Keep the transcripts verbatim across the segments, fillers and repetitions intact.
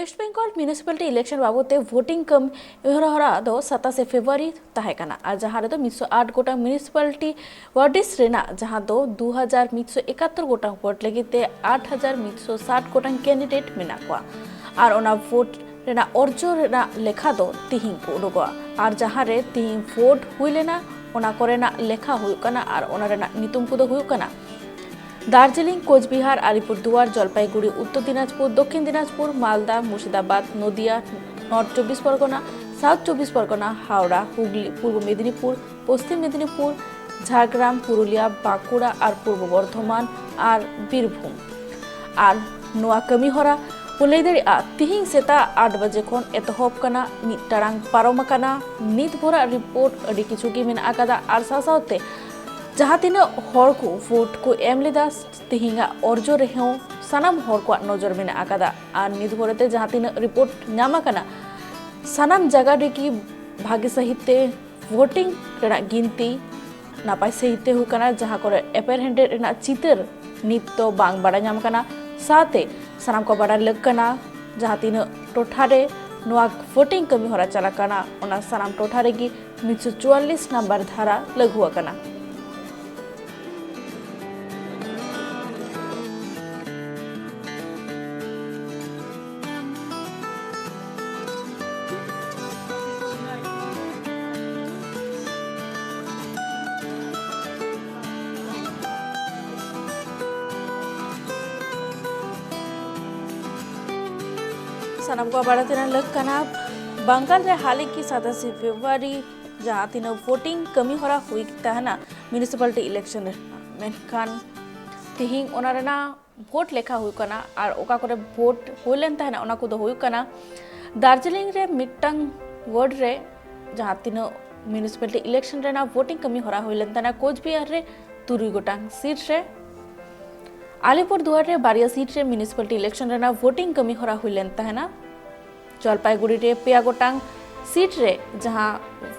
West Bengal municipality election ᱵᱟᱵᱚᱫ ᱛᱮ ᱵᱷᱳᱴᱤᱝ ᱠᱟᱹᱢᱤ ᱦᱚᱨᱟ ᱫᱚ ᱥᱟᱛᱟᱥᱮ ᱯᱷᱮᱵᱽᱨᱩᱣᱟᱨᱤ ᱛᱟᱦᱮᱸ ᱠᱟᱱᱟ, ᱟᱨ ᱡᱟᱦᱟᱸ ᱨᱮᱫᱚ ᱢᱤᱫᱥᱚ ᱟᱴ ᱜᱚᱴᱟᱝ ᱢᱤᱭᱩᱱᱤᱥᱤᱯᱟᱞᱤᱴᱤ ᱣᱟᱨᱰᱤᱥ ᱨᱮᱱᱟᱜ, ᱡᱟᱦᱟᱸ ᱫᱚ ᱫᱩ ᱦᱟᱡᱟᱨ ᱢᱤᱫᱥᱚ ᱮᱠᱟᱛᱛᱳᱨ ᱜᱚᱴᱟᱝ ᱣᱟᱨᱰ ᱞᱟᱹᱜᱤᱫ ᱛᱮ ᱟᱴ ᱦᱟᱡᱟᱨ ᱢᱤᱫᱥᱚ ᱥᱟᱴ ᱜᱚᱴᱟᱝ ᱠᱮᱱᱰᱤᱰᱮᱴ ᱢᱮᱱᱟᱜ ᱠᱚᱣᱟ᱾ ᱟᱨ ᱚᱱᱟ ᱵᱷᱳᱴ ᱨᱮᱱᱟᱜ ᱚᱨᱡᱚ ᱨᱮᱱᱟᱜ ᱞᱮᱠᱷᱟ ᱫᱚ ᱛᱤᱦᱤᱧ ᱠᱚ ᱩᱰᱩᱠᱚᱜᱼᱟ᱾ ᱟᱨ ᱡᱟᱦᱟᱸ ᱨᱮ ᱛᱤᱦᱤᱧ ᱵᱷᱳᱴ ᱦᱩᱭ ᱞᱮᱱᱟ, ᱚᱱᱟ ᱠᱚᱨᱮᱱᱟᱜ ᱞᱮᱠᱷᱟ ᱦᱩᱭᱩᱜ ᱠᱟᱱᱟ ᱟᱨ ᱚᱱᱟ ᱨᱮᱱᱟᱜ ᱧᱩᱛᱩᱢ ᱠᱚᱫᱚ ᱦᱩᱭᱩᱜ ᱠᱟᱱᱟ ᱫᱟᱨᱡᱤᱞᱤᱝ, ᱠᱳᱪᱵᱤᱦᱟᱨ, ᱟᱞᱤᱯᱩᱨᱫᱩᱣᱟᱨ, ᱡᱚᱞᱯᱟᱭᱜᱩᱲᱤ, ᱩᱛᱛᱚᱨ ᱫᱤᱱᱟᱡᱽᱯᱩᱨ, ᱫᱚᱠᱠᱷᱤᱱ ᱫᱤᱱᱟᱡᱽᱯᱩᱨ, ᱢᱟᱞᱫᱟ, ᱢᱩᱨᱥᱤᱫᱟᱵᱟᱫᱽ, ᱱᱚᱫᱤᱭᱟ, ᱱᱚᱨᱛᱷ ᱪᱚᱵᱵᱤᱥ ᱯᱚᱨᱜᱚᱱᱟ, ᱥᱟᱣᱩᱛᱷ ᱪᱚᱵᱵᱤᱥ ᱯᱚᱨᱜᱚᱱᱟ, ᱦᱟᱣᱲᱟ, ᱦᱩᱜᱽᱞᱤ, ᱯᱩᱨᱵᱚ ᱢᱮᱫᱤᱱᱤᱯᱩᱨ, ᱯᱚᱥᱪᱤᱢ ᱢᱮᱫᱤᱱᱤᱯᱩᱨ, ᱡᱷᱟᱲᱜᱨᱟᱢ, ᱯᱩᱨᱩᱞᱤᱭᱟ, ᱵᱟᱸᱠᱩᱲᱟ ᱟᱨ ᱯᱩᱨᱵᱚ ᱵᱚᱨᱫᱷᱚᱢᱟᱱ ᱟᱨ ᱵᱤᱨᱵᱷᱩᱢ᱾ ᱟᱨ ᱱᱚᱣᱟ ᱠᱟᱹᱢᱤ ᱦᱚᱨᱟ ᱵᱚ ᱞᱟᱹᱭ ᱫᱟᱲᱮᱭᱟᱜᱼᱟ, ᱛᱤᱦᱤᱧ ᱥᱮᱛᱟᱜ ᱟᱴ ᱵᱟᱡᱮ ᱠᱷᱚᱱ ᱮᱛᱚᱦᱚᱵ ᱠᱟᱱᱟ, ᱢᱤᱫ ᱴᱟᱲᱟᱝ ᱯᱟᱨᱚᱢ ᱟᱠᱟᱱᱟ᱾ ᱱᱤᱛ ᱵᱷᱳᱨᱟᱜ ᱨᱤᱯᱳᱨᱴ ᱟᱹᱰᱤ ᱠᱤᱪᱷᱩ ᱜᱮ ᱢᱮᱱᱟᱜ ᱟᱠᱟᱫᱟ, ᱟᱨ ᱥᱟᱶ ᱥᱟᱶᱛᱮ ᱡᱟᱦᱟᱸ ᱛᱤᱱᱟᱹᱜ ᱦᱚᱲ ᱠᱚ ᱵᱷᱳᱴ ᱠᱚ ᱮᱢ ᱞᱮᱫᱟ, ᱛᱤᱦᱤᱧᱟᱜ ᱚᱨᱡᱚ ᱨᱮᱦᱚᱸ ᱥᱟᱱᱟᱢ ᱦᱚᱲ ᱠᱚᱣᱟᱜ ᱱᱚᱡᱚᱨ ᱢᱮᱱᱟᱜ ᱟᱠᱟᱫᱟ᱾ ᱟᱨ ᱱᱤᱛ ᱵᱷᱳᱨ ᱛᱮ ᱡᱟᱦᱟᱸ ᱛᱤᱱᱟᱹᱜ ᱨᱤᱯᱳᱨᱴ ᱧᱟᱢ ᱟᱠᱟᱱᱟ, ᱥᱟᱱᱟᱢ ᱡᱟᱭᱜᱟ ᱨᱮᱜᱮ ᱵᱷᱟᱜᱮ ᱥᱟᱹᱦᱤᱡ ᱛᱮ ᱵᱷᱳᱴᱤᱝ ᱨᱮᱱᱟᱜ ᱜᱤᱱᱛᱤ ᱱᱟᱯᱟᱭ ᱥᱟᱹᱦᱤᱡ ᱛᱮ ᱦᱩᱭᱩᱜ ᱠᱟᱱᱟ, ᱡᱟᱦᱟᱸ ᱠᱚᱨᱮ ᱮᱯᱮᱨᱦᱮᱸᱰᱮᱡ ᱨᱮᱱᱟᱜ ᱪᱤᱛᱟᱹᱨ ᱱᱤᱛ ᱫᱚ ᱵᱟᱝ ᱵᱟᱲᱟᱭ ᱧᱟᱢ ᱟᱠᱟᱱᱟ᱾ ᱥᱟᱶᱛᱮ ᱥᱟᱱᱟᱢ ᱠᱚ ᱵᱟᱲᱟᱭ ᱞᱟᱹᱠ ᱠᱟᱱᱟ, ᱡᱟᱦᱟᱸ ᱛᱤᱱᱟᱹᱜ ᱴᱚᱴᱷᱟ ᱨᱮ ᱱᱚᱣᱟ ᱵᱷᱳᱴᱤᱝ ᱠᱟᱹᱢᱤ ᱦᱚᱨᱟ ᱪᱟᱞᱟᱜ ᱠᱟᱱᱟ, ᱚᱱᱟ ᱥᱟᱱᱟᱢ ᱴᱚᱴᱷᱟ ᱨᱮᱜᱮ ᱢᱤᱫᱥᱚ ᱪᱩᱣᱟᱞᱞᱤᱥ ᱱᱟᱢᱵᱟᱨ ᱫᱷᱟᱨᱟ ᱞᱟᱹᱜᱩ ᱟᱠᱟᱱᱟ᱾ ᱥᱟᱱᱟᱢ ᱠᱚ ᱵᱟᱲᱟᱭ ᱛᱮᱱᱟᱜ ᱞᱟᱹᱠ ᱠᱟᱱᱟ, ᱵᱟᱝᱜᱟᱞ ᱨᱮ ᱦᱟᱞᱮ ᱜᱮ ᱥᱟᱛᱟᱥᱮ ᱯᱷᱮᱵᱽᱨᱩᱣᱟᱨᱤ ᱡᱟᱦᱟᱸ ᱛᱤᱱᱟᱹᱜ ᱵᱷᱳᱴᱤᱝ ᱠᱟᱹᱢᱤ ᱦᱚᱨᱟ ᱦᱩᱭ ᱛᱟᱦᱮᱱᱟ ᱢᱤᱭᱩᱱᱤᱥᱤᱯᱟᱞᱤᱴᱤ ᱤᱞᱮᱠᱥᱚᱱ ᱨᱮ, ᱢᱮᱱᱠᱷᱟᱱ ᱛᱤᱦᱤᱧ ᱚᱱᱟ ᱨᱮᱱᱟᱜ ᱵᱷᱳᱴ ᱞᱮᱠᱷᱟ ᱦᱩᱭᱩᱜ ᱠᱟᱱᱟ᱾ ᱟᱨ ᱚᱠᱟ ᱠᱚᱨᱮ ᱵᱷᱳᱴ ᱦᱩᱭ ᱞᱮᱱ ᱛᱟᱦᱮᱱᱟ, ᱚᱱᱟ ᱠᱚᱫᱚ ᱦᱩᱭᱩᱜ ᱠᱟᱱᱟ ᱫᱟᱨᱡᱤᱞᱤᱝ ᱨᱮ ᱢᱤᱫᱴᱟᱝ ᱣᱟᱨᱰ ᱨᱮ ᱡᱟᱦᱟᱸ ᱛᱤᱱᱟᱹᱜ ᱢᱤᱭᱩᱱᱤᱥᱤᱯᱟᱞᱤᱴᱤ ᱤᱞᱮᱠᱥᱚᱱ ᱨᱮᱱᱟᱜ ᱵᱷᱳᱴᱤᱝ ᱠᱟᱹᱢᱤ ᱦᱚᱨᱟ ᱦᱩᱭ ᱞᱮᱱ ᱛᱟᱦᱮᱱᱟ, ᱠᱳᱪᱵᱤᱦᱟᱨ ᱨᱮ ᱛᱩᱨᱩᱭ ᱜᱚᱴᱟᱝ ᱥᱤᱴ ᱨᱮ, ᱟᱞᱤᱯᱩᱨ ᱫᱩᱣᱟᱨ ᱨᱮ ᱵᱟᱨᱭᱟ ᱥᱤᱴ ᱨᱮ ᱢᱤᱭᱩᱱᱤᱥᱤᱯᱟᱞᱤᱴᱤ ᱤᱞᱮᱠᱥᱚᱱ ᱨᱮᱱᱟᱜ ᱵᱷᱳᱴᱤᱝ ᱠᱟᱹᱢᱤ ᱦᱚᱨᱟ ᱦᱩᱭ ᱞᱮᱱ ᱛᱟᱦᱮᱱᱟ᱾ ᱡᱚᱞᱯᱟᱭᱜᱩᱲᱤ ᱨᱮ ᱯᱮᱭᱟ ᱜᱚᱴᱟᱝ ᱥᱤᱴ ᱨᱮ, ᱡᱟᱦᱟᱸ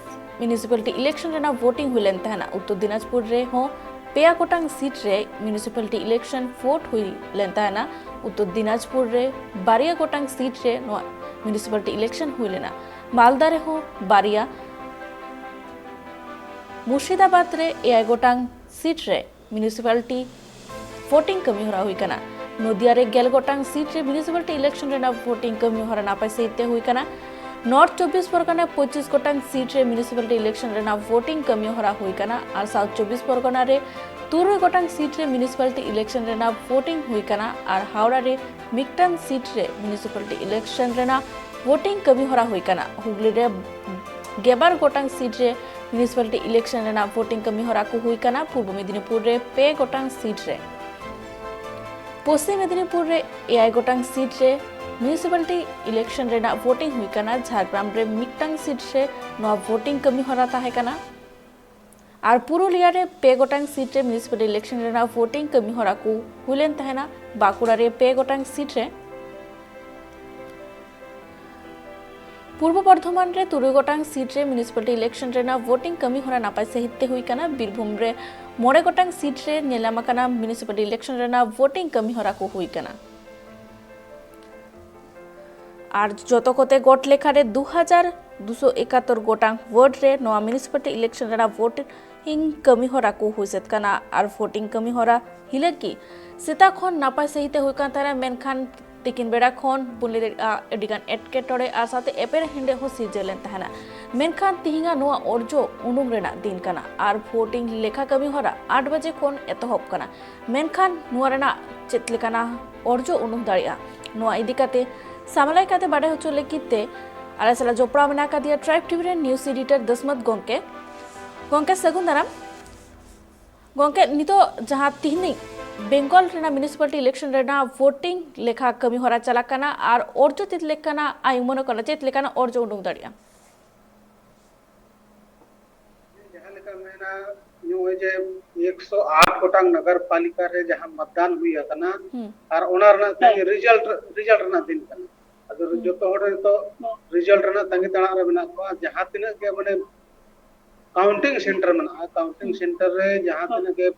ᱢᱤᱭᱩᱱᱤᱥᱤᱯᱟᱞᱤᱴᱤ ᱤᱞᱮᱠᱥᱚᱱ ᱨᱮᱱᱟᱜ ᱵᱷᱳᱴᱤᱝ ᱦᱩᱭ ᱞᱮᱱ ᱛᱟᱦᱮᱱᱟ᱾ ᱩᱛᱛᱚᱨ ᱫᱤᱱᱟᱡᱽᱯᱩᱨ ᱨᱮᱦᱚᱸ ᱯᱮᱭᱟ ᱜᱚᱴᱟᱝ ᱥᱤᱴ ᱨᱮ ᱢᱤᱭᱩᱱᱤᱥᱤᱯᱟᱞᱤᱴᱤ ᱤᱞᱮᱠᱥᱚᱱ ᱵᱷᱳᱴ ᱦᱩᱭ ᱞᱮᱱ ᱛᱟᱦᱮᱱᱟ᱾ ᱩᱛᱛᱚᱨ ᱫᱤᱱᱟᱡᱽᱯᱩᱨ ᱨᱮ ᱵᱟᱨᱭᱟ ᱜᱚᱴᱟᱝ ᱥᱤᱴ ᱨᱮ ᱱᱚᱣᱟ ᱢᱤᱭᱩᱱᱤᱥᱤᱯᱟᱞᱤᱴᱤ ᱤᱞᱮᱠᱥᱚᱱ ᱦᱩᱭ ᱞᱮᱱᱟ᱾ ᱢᱟᱞᱫᱟ ᱨᱮᱦᱚᱸ ᱵᱟᱨᱭᱟ, ᱢᱩᱨᱥᱤᱫᱟᱵᱟᱫᱽ ᱨᱮ ᱮᱭᱟᱭ ᱜᱚᱴᱟᱝ ᱥᱤᱴ ᱨᱮ ᱢᱤᱭᱩᱱᱤᱥᱤᱯᱟᱞᱤᱴᱤ ᱵᱷᱳᱴᱤᱝ ᱠᱟᱹᱢᱤ ᱦᱚᱨᱟ ᱦᱩᱭ ᱠᱟᱱᱟ᱾ ᱱᱚᱫᱤᱭᱟ ᱨᱮ ᱜᱮᱞ ᱜᱚᱴᱟᱝ ᱥᱤᱴ ᱨᱮ ᱢᱤᱭᱩᱱᱤᱥᱤᱯᱟᱞᱤᱴᱤ ᱤᱞᱮᱠᱥᱚᱱ ᱨᱮᱱᱟᱜ ᱵᱷᱳᱴᱤᱝ ᱠᱟᱹᱢᱤ ᱦᱚᱨᱟ ᱱᱟᱯᱟᱭ ᱥᱟᱹᱦᱤᱡ ᱛᱮ ᱦᱩᱭ ᱠᱟᱱᱟ᱾ ᱱᱚᱨᱛᱷ ᱪᱚᱵᱵᱤᱥ ᱯᱚᱨᱜᱚᱱᱟ ᱯᱚᱸᱪᱤᱥ ᱜᱚᱴᱟᱝ ᱥᱤᱴ ᱨᱮ ᱢᱤᱭᱩᱱᱤᱥᱤᱯᱟᱞᱤᱴᱤ ᱤᱞᱮᱠᱥᱚᱱ ᱨᱮᱱᱟᱜ ᱵᱷᱳᱴᱤᱝ ᱠᱟᱹᱢᱤ ᱦᱚᱨᱟ ᱦᱩᱭ ᱠᱟᱱᱟ ᱟᱨ ᱥᱟᱣᱩᱛᱷ ᱪᱚᱵᱵᱤᱥ ᱯᱚᱨᱜᱚᱱᱟ ᱨᱮ ᱛᱩᱨᱩᱭ ᱜᱚᱴᱟᱝ ᱥᱤᱴ ᱨᱮ ᱢᱤᱭᱩᱱᱤᱥᱤᱯᱟᱞᱤᱴᱤ ᱤᱞᱮᱠᱥᱚᱱ ᱨᱮᱱᱟᱜ ᱵᱷᱳᱴᱤᱝ ᱦᱩᱭ ᱠᱟᱱᱟ ᱟᱨ ᱦᱟᱣᱲᱟ ᱨᱮ ᱢᱤᱫᱴᱟᱝ ᱥᱤᱴ ᱨᱮ ᱢᱤᱭᱩᱱᱤᱥᱤᱯᱟᱞᱤᱴᱤ ᱤᱞᱮᱠᱥᱚᱱ ᱨᱮᱱᱟᱜ ᱵᱷᱳᱴᱤᱝ ᱠᱟᱹᱢᱤ ᱦᱚᱨᱟ ᱦᱩᱭ ᱠᱟᱱᱟ᱾ ᱦᱩᱜᱽᱞᱤ ᱨᱮ ᱜᱮᱞᱵᱟᱨ ᱜᱚᱴᱟᱝ ᱥᱤᱴ ᱨᱮ ᱢᱤᱭᱩᱱᱤᱥᱤᱯᱟᱞᱤᱴᱤ ᱤᱞᱮᱠᱥᱚᱱ ᱨᱮᱱᱟᱜ ᱵᱷᱳᱴᱤᱝ ᱠᱟᱹᱢᱤ ᱦᱚᱨᱟ ᱠᱚ ᱦᱩᱭ ᱠᱟᱱᱟ᱾ ᱯᱩᱨᱵᱚ ᱢᱮᱫᱤᱱᱤᱯᱩᱨ ᱨᱮ ᱯᱮ ᱜᱚᱴᱟᱝ ᱥᱤᱴ ᱨᱮ, ᱯᱚᱥᱪᱤᱢ ᱢᱮᱫᱤᱱᱤᱯᱩᱨ ᱨᱮ ᱮᱭᱟᱭ ᱜᱚᱴᱟᱝ ᱥᱤᱴ ᱨᱮ ᱢᱤᱭᱩᱱᱤᱥᱤᱯᱟᱞᱤᱴᱤ ᱤᱞᱮᱠᱥᱚᱱ ᱨᱮᱱᱟᱜ ᱵᱷᱳᱴᱤᱝ ᱦᱩᱭ ᱠᱟᱱᱟ᱾ ᱡᱷᱟᱲᱜᱨᱟᱢ ᱨᱮ ᱢᱤᱫᱴᱟᱝ ᱥᱤᱴ ᱨᱮ ᱱᱚᱣᱟ ᱵᱷᱳᱴᱤᱝ ᱠᱟᱹᱢᱤ ᱦᱚᱨᱟ ᱛᱟᱦᱮᱸ ᱠᱟᱱᱟ᱾ ᱟᱨ ᱯᱩᱨᱩᱞᱤᱭᱟ ᱨᱮ ᱯᱮ ᱜᱚᱴᱟᱝ ᱥᱤᱴ ᱨᱮ ᱢᱤᱭᱩᱱᱤᱥᱤᱯᱟᱞ ᱤᱞᱮᱠᱥᱚᱱ ᱨᱮᱱᱟᱜ ᱵᱷᱳᱴᱤᱝ ᱠᱟᱹᱢᱤ ᱦᱚᱨᱟ ᱠᱚ ᱦᱩᱭ ᱞᱮᱱ ᱛᱟᱦᱮᱱᱟ᱾ ᱵᱟᱸᱠᱩᱲᱟ ᱨᱮ ᱯᱮ ᱜᱚᱴᱟᱝ ᱥᱤᱴ ᱨᱮ, ᱯᱩᱨᱵᱚ ᱵᱚᱨᱫᱷᱚᱢᱟᱱ ᱨᱮ ᱛᱩᱨᱩᱭ ᱜᱚᱴᱟᱝ ᱥᱤᱴ ᱨᱮ ᱢᱤᱭᱩᱱᱤᱥᱤᱯᱟᱞᱤᱴᱤ ᱤᱞᱮᱠᱥᱚᱱ ᱨᱮᱱᱟᱜ ᱵᱷᱳᱴᱤᱝ ᱠᱟᱹᱢᱤ ᱦᱚᱨᱟ ᱱᱟᱯᱟᱭ ᱥᱟᱹᱦᱤᱡ ᱛᱮ ᱦᱩᱭ ᱠᱟᱱᱟ᱾ ᱵᱤᱨᱵᱷᱩᱢ ᱨᱮ ᱢᱚᱬᱮ ᱜᱚᱴᱟᱝ ᱥᱤᱴ ᱨᱮ ᱧᱮᱞ ᱧᱟᱢ ᱟᱠᱟᱱᱟ ᱢᱤᱭᱩᱱᱤᱥᱤᱯᱟᱞᱤᱴᱤ ᱤᱞᱮᱠᱥᱚᱱ ᱨᱮᱱᱟᱜ ᱵᱷᱳᱴᱤᱝ ᱠᱟᱹᱢᱤ ᱦᱚᱨᱟ ᱠᱚ ᱦᱩᱭ ᱠᱟᱱᱟ᱾ ᱟᱨ ᱡᱚᱛᱚ ᱠᱚᱛᱮ ᱜᱚᱴ ᱞᱮᱠᱷᱟ ᱨᱮ ᱫᱩ ᱦᱟᱡᱟᱨ ᱫᱩᱥᱚ ᱮᱠᱟᱛᱛᱳᱨ ᱜᱚᱴᱟᱝ ᱣᱟᱨᱰ ᱨᱮ ᱱᱚᱣᱟ ᱢᱤᱭᱩᱱᱤᱥᱤᱯᱟᱞᱤᱴᱤ ᱤᱞᱮᱠᱥᱚᱱ ᱨᱮᱱᱟᱜ ᱵᱷᱳᱴᱤᱝ ᱠᱟᱹᱢᱤ ᱦᱚᱨᱟ ᱠᱚ ᱦᱩᱭ ᱥᱟᱹᱛ ᱠᱟᱱᱟ᱾ ᱟᱨ ᱵᱷᱳᱴᱤᱝ ᱠᱟᱹᱢᱤ ᱦᱚᱨᱟ ᱦᱤᱞᱟᱹᱜ ᱜᱮ ᱥᱮᱛᱟᱜ ᱠᱷᱚᱱ ᱱᱟᱯᱟᱭ ᱥᱟᱹᱦᱤᱡ ᱛᱮ ᱦᱩᱭᱩᱜ ᱠᱟᱱ ᱛᱟᱦᱮᱱᱟ, ᱢᱮᱱᱠᱷᱟᱱ ᱛᱤᱠᱤᱱ ᱵᱮᱲᱟ ᱠᱷᱚᱱ ᱵᱚᱱ ᱞᱟᱹᱭ ᱫᱟᱲᱮᱭᱟᱜᱼᱟ ᱟᱹᱰᱤᱜᱟᱱ ᱮᱴᱠᱮᱴᱚᱬᱮ ᱟᱨ ᱥᱟᱶᱛᱮ ᱮᱯᱮᱨᱦᱮᱸᱰᱮᱡ ᱦᱚᱸ ᱥᱤᱨᱡᱟᱹᱣ ᱞᱮᱱ ᱛᱟᱦᱮᱱᱟ᱾ ᱢᱮᱱᱠᱷᱟᱱ ᱛᱤᱦᱤᱧᱟᱜ ᱱᱚᱣᱟ ᱚᱨᱡᱚ ᱩᱰᱩᱝ ᱨᱮᱱᱟᱜ ᱫᱤᱱ ᱠᱟᱱᱟ ᱟᱨ ᱵᱷᱳᱴᱤᱝ ᱞᱮᱠᱷᱟ ᱠᱟᱹᱢᱤ ᱦᱚᱨᱟ ᱟᱴ ᱵᱟᱡᱮ ᱠᱷᱚᱱ ᱮᱛᱚᱦᱚᱵ ᱠᱟᱱᱟ᱾ ᱢᱮᱱᱠᱷᱟᱱ ᱱᱚᱣᱟ ᱨᱮᱱᱟᱜ ᱪᱮᱫ ᱞᱮᱠᱟᱱᱟᱜ ᱚᱨᱡᱚ ᱩᱰᱩᱝ ᱫᱟᱲᱮᱭᱟᱜᱼᱟ, ᱱᱚᱣᱟ ᱤᱫᱤ ᱠᱟᱛᱮ ᱥᱟᱢᱞᱟᱭ ᱠᱟᱛᱮ ᱵᱟᱰᱟᱭ ᱦᱚᱪᱚ ᱞᱟᱹᱜᱤᱫ ᱛᱮ ᱟᱞᱮ ᱥᱟᱞᱟᱜ ᱡᱚᱯᱲᱟᱣ ᱢᱮᱱᱟᱜ ᱟᱠᱟᱫᱮᱭᱟ ᱴᱨᱟᱭᱤᱵᱽ ᱴᱤᱵᱷᱤ ᱨᱮᱱ ᱱᱤᱭᱩᱡᱽ ᱮᱰᱤᱴᱚᱨ ᱫᱟᱹᱥᱢᱟᱹᱛ ᱜᱚᱢᱠᱮ᱾ ᱜᱚᱢᱠᱮ, ᱥᱟᱹᱜᱩᱱ ᱫᱟᱨᱟᱢ᱾ ᱜᱚᱢᱠᱮ, ᱱᱤᱛᱚᱜ ᱡᱟᱦᱟᱸ ᱛᱤᱦᱤᱧ ᱵᱮᱝᱜᱚᱞ ᱨᱮᱱᱟᱜ ᱢᱤᱭᱩᱱᱤᱥᱤᱯᱟᱞᱤᱴᱤ ᱤᱞᱮᱠᱥᱚᱱ ᱨᱮᱱᱟᱜ ᱵᱷᱳᱴᱤᱝ ᱞᱮᱠᱷᱟ ᱠᱟᱹᱢᱤ ᱦᱚᱨᱟ ᱪᱟᱞᱟᱜ ᱠᱟᱱᱟ ᱟᱨ ᱚᱨᱡᱚ ᱪᱮᱫ ᱞᱮᱠᱟᱱᱟᱜ ᱟᱭ ᱩᱢᱟᱹᱱᱚᱜ ᱠᱟᱱᱟ, ᱪᱮᱫ ᱞᱮᱠᱟᱱᱟᱜ ᱚᱨᱡᱚ ᱩᱰᱩᱝ ᱫᱟᱲᱮᱭᱟᱜᱼᱟ? ᱡᱟᱦᱟᱸ ᱞᱮᱠᱟ ᱢᱮᱱᱟ, ᱱᱚᱜᱼᱚᱭ ᱡᱮ ᱮᱠᱥᱚ ᱟᱴ ᱜᱚᱴᱟᱝ ᱱᱚᱜᱚᱨ ᱯᱟᱞᱤᱠᱟ ᱨᱮ ᱡᱟᱦᱟᱸ ᱢᱚᱛᱫᱟᱱ ᱦᱩᱭ ᱟᱠᱟᱱᱟ, ᱦᱩᱸ᱾ ᱟᱨ ᱚᱱᱟ ᱨᱮᱱᱟᱜ ᱛᱮᱦᱮᱧ ᱨᱮᱡᱟᱞᱴ, ᱨᱮᱡᱟᱞᱴ ᱨᱮᱱᱟᱜ ᱫᱤᱱ ᱠᱟᱱᱟ᱾ ᱟᱫᱚ ᱦᱩᱸ᱾ ᱡᱚᱛᱚ ᱦᱚᱲ ᱱᱤᱛᱚᱜ ᱨᱮᱡᱟᱞᱴ ᱨᱮᱱᱟᱜ ᱛᱟᱺᱜᱤ ᱛᱟᱲᱟᱜ ᱨᱮ ᱢᱮᱱᱟᱜ ᱠᱚᱣᱟ᱾ ᱡᱟᱦᱟᱸ ᱛᱤᱱᱟᱹᱜ ᱜᱮ ᱢᱟᱱᱮ ᱠᱟᱣᱩᱱᱴᱤᱝ ᱥᱮᱱᱴᱟᱨ ᱢᱮᱱᱟᱜᱼᱟ, ᱠᱟᱣᱩᱱᱴᱤᱝ ᱦᱩᱸ᱾ ᱥᱮᱱᱴᱟᱨ ᱨᱮ ᱡᱟᱦᱟᱸ ᱦᱩᱸ᱾ ᱛᱤᱱᱟᱹᱜ ᱜᱮ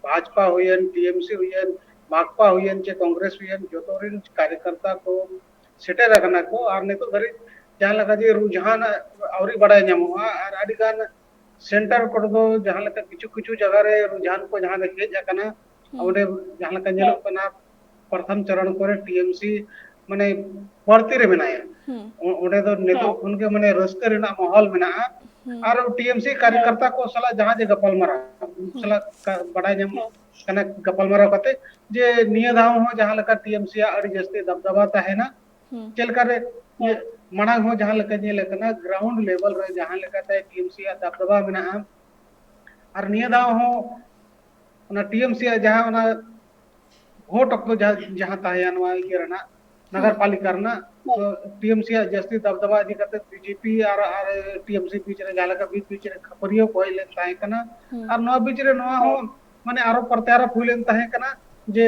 ᱵᱷᱟᱡᱽᱯᱟ ᱦᱩᱭᱮᱱ, ᱴᱤ ᱮᱢ ᱥᱤ ᱦᱩᱭᱮᱱ, ᱢᱟᱠᱯᱟ ᱦᱩᱭᱮᱱ ᱪᱮ ᱠᱚᱝᱜᱨᱮᱥ ᱦᱩᱭᱮᱱ, ᱡᱚᱛᱚ ᱨᱮᱱ ᱠᱟᱨᱭᱚᱠᱚᱨᱛᱟ ᱠᱚ ᱥᱮᱴᱮᱨ ᱟᱠᱟᱱᱟ ᱠᱚ᱾ ᱟᱨ ᱱᱤᱛᱚᱜ ᱫᱷᱟᱹᱨᱤᱡ ᱡᱟᱦᱟᱸ ᱞᱮᱠᱟ ᱡᱮ ᱨᱩᱡᱷᱟᱱ ᱟᱹᱣᱨᱤ ᱵᱟᱲᱟᱭ ᱧᱟᱢᱚᱜᱼᱟ, ᱟᱨ ᱟᱹᱰᱤ ᱜᱟᱱ ᱥᱮᱱᱴᱟᱨ ᱠᱚᱨᱮ ᱫᱚ ᱡᱟᱦᱟᱸ ᱞᱮᱠᱟ ᱠᱤᱪᱷᱩ ᱠᱤᱪᱷᱩ ᱡᱟᱭᱜᱟ ᱨᱮ ᱨᱩᱡᱷᱟᱱ ᱠᱚ ᱡᱟᱦᱟᱸ ᱞᱮᱠᱟ ᱦᱮᱡ ᱟᱠᱟᱱᱟ, ᱚᱸᱰᱮ ᱡᱟᱦᱟᱸ ᱞᱮᱠᱟ ᱧᱮᱞᱚᱜ ᱠᱟᱱᱟ, ᱯᱨᱚᱛᱷᱚᱢ ᱪᱚᱨᱚᱱ ᱠᱚᱨᱮ ᱴᱤᱮᱢᱥᱤ ᱢᱟᱱᱮ ᱵᱟᱹᱲᱛᱤ ᱨᱮ ᱢᱮᱱᱟᱭᱟ᱾ ᱚ-, ᱚᱸᱰᱮ ᱫᱚ ᱱᱤᱛᱚᱜ ᱠᱷᱚᱱ ᱜᱮ ᱢᱟᱱᱮ ᱨᱟᱹᱥᱠᱟᱹ ᱨᱮᱱᱟᱜ ᱢᱟᱦᱚᱞ ᱢᱮᱱᱟᱜᱼᱟ᱾ ᱟᱨ ᱴᱤᱮᱢᱥᱤ ᱠᱟᱨᱭᱚᱠᱚᱨᱛᱟ ᱠᱚ ᱥᱟᱞᱟᱜ ᱡᱟᱦᱟᱸ ᱡᱮ ᱜᱟᱯᱟᱞᱢᱟᱨᱟᱣ, ᱩᱱᱠᱩ ᱥᱟᱞᱟᱜ ᱠᱟ-, ᱵᱟᱰᱟᱭ ᱧᱟᱢᱚᱜ ᱠᱟᱱᱟ ᱜᱟᱯᱟᱞᱢᱟᱨᱟᱣ ᱠᱟᱛᱮ ᱡᱮ ᱱᱤᱭᱟᱹ ᱫᱷᱟᱣ ᱦᱚᱸ ᱡᱟᱦᱟᱸ ᱞᱮᱠᱟ ᱴᱤᱮᱢᱥᱤ ᱟᱜ ᱟᱹᱰᱤ ᱡᱟᱹᱥᱛᱤ ᱫᱟᱵᱫᱟᱵᱟ ᱛᱟᱦᱮᱱᱟ, ᱪᱮᱫ ᱞᱮᱠᱟ ᱨᱮ ᱢᱟᱲᱟᱝ ᱦᱚᱸ ᱡᱟᱦᱟᱸ ᱞᱮᱠᱟ ᱧᱮᱞ ᱟᱠᱟᱱᱟ, ᱜᱨᱟᱣᱩᱱᱰ ᱞᱮᱵᱮᱞ ᱨᱮ ᱡᱟᱦᱟᱸ ᱞᱮᱠᱟᱛᱮ ᱴᱤᱮᱢᱥᱤ ᱟᱜ ᱫᱟᱵᱫᱟᱵᱟ ᱢᱮᱱᱟᱜᱼᱟ, ᱟᱨ ᱱᱤᱭᱟᱹ ᱫᱷᱟᱣ ᱦᱚᱸ ᱚᱱᱟ ᱴᱤᱮᱢᱥᱤ ᱟᱜ ᱡᱟᱦᱟᱸ ᱚᱱᱟ ᱵᱷᱳᱴ ᱚᱠᱛᱚ ᱡᱟᱦᱟᱸ, ᱡᱟᱦᱟᱸ ᱛᱟᱦᱮᱸᱭᱟ ᱱᱚᱣᱟ ᱤᱭᱟᱹ ᱨᱮᱱᱟᱜ, ᱱᱟᱜᱟᱨ ᱯᱟᱞᱤᱠᱟ ᱨᱮᱱᱟᱜ, ᱛᱚ ᱴᱤᱮᱢᱥᱤ ᱟᱜ ᱡᱟᱹᱥᱛᱤ ᱫᱟᱵᱫᱟᱵᱟ ᱤᱫᱤ ᱠᱟᱛᱮ ᱵᱤᱡᱮᱯᱤ ᱟᱨ, ᱟᱨ ᱴᱤᱮᱢᱥᱤ ᱵᱤᱪ ᱨᱮ ᱡᱟᱦᱟᱸ ᱞᱮᱠᱟ ᱵᱤᱪ ᱵᱤᱪ ᱨᱮ ᱠᱷᱟᱹᱯᱟᱹᱨᱤᱭᱟᱹ ᱠᱚ ᱦᱮᱡ ᱞᱮᱱ ᱛᱟᱦᱮᱸ ᱠᱟᱱᱟ᱾ ᱟᱨ ᱱᱚᱣᱟ ᱵᱤᱪ ᱨᱮ ᱱᱚᱣᱟ ᱦᱚᱸ ᱢᱟᱱᱮ ᱟᱨᱚ ᱯᱨᱚᱛᱭᱟᱨᱳᱯ ᱦᱩᱭ ᱞᱮᱱ ᱛᱟᱦᱮᱸ ᱠᱟᱱᱟ ᱡᱮ,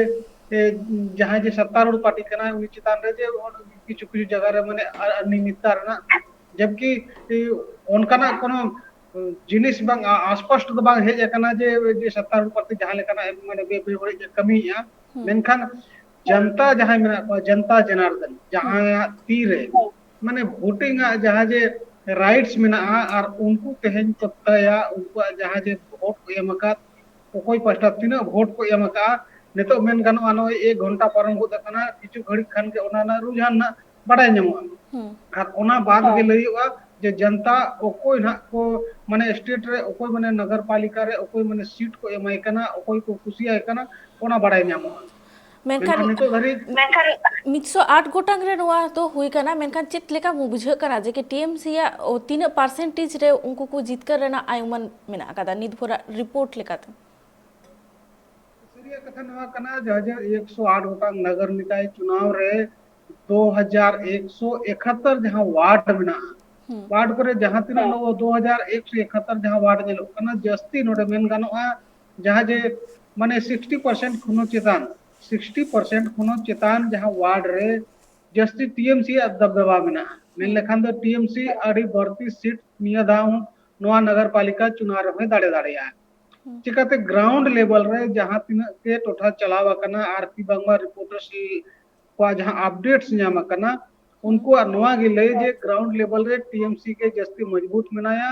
ᱮ, ᱡᱟᱦᱟᱸᱭ ᱡᱮ ᱥᱟᱛᱛᱟᱨᱩᱲ ᱯᱟᱨᱴᱤ ᱠᱟᱱᱟᱭ, ᱩᱱᱤ ᱪᱮᱛᱟᱱ ᱨᱮ ᱡᱮ ᱠᱤᱪᱷᱩ ᱠᱤᱪᱷᱩ ᱡᱟᱭᱜᱟ ᱨᱮ ᱢᱟᱱᱮ ᱚᱱᱤᱭᱢᱤᱛᱟ ᱨᱮᱱᱟᱜ, ᱡᱟᱵᱠᱤ, ᱮ, ᱚᱱᱠᱟᱱᱟᱜ ᱠᱳᱱᱳ ᱡᱤᱱᱤᱥ ᱵᱟᱝ, ᱟ-, ᱟᱥᱯᱚᱥᱴ ᱫᱚ ᱵᱟᱝ ᱦᱮᱡ ᱟᱠᱟᱱᱟ ᱡᱮ, ᱡᱮ ᱥᱟᱛᱛᱟᱨᱩᱲ ᱯᱟᱨᱴᱤ ᱡᱟᱦᱟᱸ ᱞᱮᱠᱟᱱᱟᱜ ᱢᱟᱱᱮ ᱵᱮ-, ᱵᱮᱵᱟᱹᱲᱤᱡ ᱮ ᱠᱟᱹᱢᱤᱭᱮᱫᱼᱟ᱾ ᱢᱮᱱᱠᱷᱟᱱ ᱡᱚᱱᱛᱟ ᱡᱟᱦᱟᱸᱭ ᱢᱮᱱᱟᱜ ᱠᱚᱣᱟ, ᱡᱚᱱᱛᱟ ᱡᱚᱱᱟᱨᱫᱚᱱ, ᱡᱟᱦᱟᱸᱭᱟᱜ ᱛᱤᱨᱮ ᱢᱟᱱᱮ ᱵᱷᱳᱴᱤᱝ ᱟᱜ ᱡᱟᱦᱟᱸ ᱡᱮ ᱨᱟᱭᱤᱴᱥ ᱢᱮᱱᱟᱜᱼᱟ, ᱟᱨ ᱩᱱᱠᱩ ᱛᱮᱦᱮᱧ ᱠᱚ ᱛᱟᱭᱟ, ᱩᱱᱠᱩᱣᱟᱜ ᱡᱟᱦᱟᱸ ᱡᱮ ᱵᱷᱳᱴ ᱠᱚ ᱮᱢ ᱟᱠᱟᱫ, ᱚᱠᱚᱭ ᱯᱟᱦᱴᱟ ᱛᱤᱱᱟᱹᱜ ᱵᱷᱳᱴ ᱠᱚ ᱮᱢ ᱟᱠᱟᱫᱼᱟ, ᱱᱤᱛᱚᱜ ᱢᱮᱱ ᱜᱟᱱᱚᱜᱼᱟ, ᱱᱚᱜᱼᱚᱭ ᱮᱠ ᱜᱷᱚᱱᱴᱟ ᱯᱟᱨᱚᱢ ᱜᱚᱫ ᱟᱠᱟᱱᱟ, ᱠᱤᱪᱷᱩ ᱜᱷᱟᱹᱲᱤᱡ ᱠᱷᱟᱱ ᱜᱮ ᱚᱱᱟ ᱨᱮᱱᱟᱜ ᱨᱩᱡᱷᱟᱱ ᱱᱟᱜ ᱵᱟᱰᱟᱭ ᱧᱟᱢᱚᱜᱼᱟ᱾ ᱟᱨ ᱚᱱᱟ ᱵᱟᱫ ᱜᱮ ᱞᱟᱹᱭᱚᱜᱼᱟ ᱡᱮ ᱡᱚᱱᱛᱟ ᱚᱠᱚᱭ ᱱᱟᱜ ᱠᱚ, ᱢᱟᱱᱮ ᱥᱴᱮᱴ ᱨᱮ ᱚᱠᱚᱭ ᱢᱟᱱᱮ ᱱᱚᱜᱚᱨ ᱯᱟᱞᱤᱠᱟ ᱨᱮ ᱚᱠᱚᱭ ᱢᱟᱱᱮ ᱥᱤᱴ ᱠᱚ ᱮᱢᱟᱭ ᱠᱟᱱᱟ, ᱚᱠᱚᱭ ᱠᱚ ᱠᱩᱥᱤᱭᱟᱭ ᱠᱟᱱᱟ, ᱚᱱᱟ ᱵᱟᱰᱟᱭ ᱧᱟᱢᱚᱜᱼᱟ᱾ ᱢᱮᱱᱠᱷᱟᱱ ᱢᱮᱱᱠᱷᱟᱱ ᱱᱤᱛᱚᱜ ᱫᱷᱟᱹᱨᱤᱡ ᱢᱤᱫᱥᱚ ᱟᱴ ᱜᱚᱴᱟᱝ ᱨᱮ ᱱᱚᱣᱟ ᱫᱚ ᱦᱩᱭ ᱠᱟᱱᱟ, ᱢᱮᱱᱠᱷᱟᱱ ᱪᱮᱫ ᱞᱮᱠᱟ ᱵᱩᱡᱷᱟᱹᱜ ᱠᱟᱱᱟ ᱡᱮ ᱠᱤ ᱴᱤᱮᱢᱥᱤ ᱟᱜ, ᱚ, ᱛᱤᱱᱟᱹᱜ ᱯᱟᱨᱥᱮᱱᱴᱮᱡᱽ ᱨᱮ ᱩᱱᱠᱩ ᱠᱚ ᱡᱤᱛᱠᱟᱹᱨ ᱨᱮᱱᱟᱜ ᱟᱭᱩᱢᱟᱹᱱ ᱢᱮᱱᱟᱜ ᱟᱠᱟᱫᱟ ᱱᱤᱛ ᱵᱷᱳᱨᱟᱜ ᱨᱤᱯᱳᱨᱴ ᱞᱮᱠᱟᱛᱮ? ᱥᱟᱹᱨᱤᱭᱟᱜ ᱠᱟᱛᱷᱟ ᱱᱚᱣᱟ ᱠᱟᱱᱟ, ᱡᱟᱦᱟᱸ ᱡᱮ ᱮᱠᱥᱚ ᱟᱴ ᱜᱚᱴᱟᱝ ᱱᱟᱜᱚᱨ ᱱᱤᱠᱟᱭ ᱪᱩᱱᱟᱣ ᱨᱮ ᱫᱩ ᱦᱟᱡᱟᱨ ᱮᱠᱥᱚ ᱮᱠᱟᱛᱛᱳᱨ ᱡᱟᱦᱟᱸ ᱣᱟᱨᱰ ᱢᱮᱱᱟᱜᱼᱟ, ᱦᱩᱸ᱾ ᱣᱟᱨᱰ ᱠᱚᱨᱮ ᱡᱟᱦᱟᱸ ᱛᱤᱱᱟᱹᱜ ᱦᱮᱸ᱾ ᱱᱚᱣᱟ ᱫᱩ ᱦᱟᱡᱟᱨ ᱮᱠᱥᱚ ᱮᱠᱟᱛᱛᱳᱨ ᱡᱟᱦᱟᱸ ᱣᱟᱨᱰ ᱧᱮᱞᱚᱜ ᱠᱟᱱᱟ, ᱡᱟᱹᱥᱛᱤ ᱱᱚᱰᱮ ᱢᱮᱱ ᱜᱟᱱᱚᱜᱼᱟ, ᱡᱟᱦᱟᱸ ᱡᱮ ᱢᱟᱱᱮ ᱥᱤᱠᱥᱴᱤ ᱯᱟᱨᱥᱮᱱᱴ ᱠᱷᱚᱱ ᱦᱚᱸ ᱪᱮᱛᱟᱱ, ᱥᱤᱠᱥᱴᱤ ᱯᱟᱨᱥᱮᱱᱴ ᱠᱷᱚᱱ ᱦᱚᱸ ᱪᱮᱛᱟᱱ ᱡᱟᱦᱟᱸ ᱣᱟᱨᱰ ᱨᱮ ᱡᱟᱹᱥᱛᱤ ᱴᱤᱮᱢᱥᱤ ᱟᱜ ᱫᱟᱵᱫᱟᱵᱟ ᱢᱮᱱᱟᱜᱼᱟ᱾ ᱢᱮᱱ ᱦᱩᱸ᱾ ᱞᱮᱠᱷᱟᱱ ᱫᱚ ᱴᱤᱮᱢᱥᱤ ᱟᱹᱰᱤ ᱵᱟᱹᱲᱛᱤ ᱥᱤᱴ ᱱᱤᱭᱟᱹ ᱫᱷᱟᱣ ᱱᱚᱣᱟ ᱱᱚᱜᱚᱨ ᱯᱟᱞᱤᱠᱟ ᱪᱩᱱᱟᱣ ᱨᱮᱦᱚᱸᱭ ᱫᱟᱲᱮ ᱫᱟᱲᱮᱭᱟᱜᱼᱟ᱾ ᱦᱩᱸ᱾ ᱪᱤᱠᱟᱹᱛᱮ ground level ᱨᱮ ᱡᱟᱦᱟᱸ ᱛᱤᱱᱟᱹᱜ ᱜᱮ ᱴᱚᱴᱷᱟ ᱪᱟᱞᱟᱣ ᱟᱠᱟᱱᱟ, ᱟᱨ ᱠᱤ ᱵᱟᱝᱢᱟ reporters ᱠᱚᱣᱟᱜ ᱡᱟᱦᱟᱸ updates ᱧᱟᱢ ᱟᱠᱟᱱᱟ, ᱩᱱᱠᱩᱣᱟᱜ ᱱᱚᱣᱟ ᱜᱮ ᱞᱟᱹᱭ ᱡᱮ ground level ᱨᱮ ᱴᱤ ᱮᱢ ᱥᱤ ᱜᱮ ᱡᱟᱹᱥᱛᱤ ᱢᱚᱡᱽᱵᱩᱛ ᱢᱮᱱᱟᱭᱟ,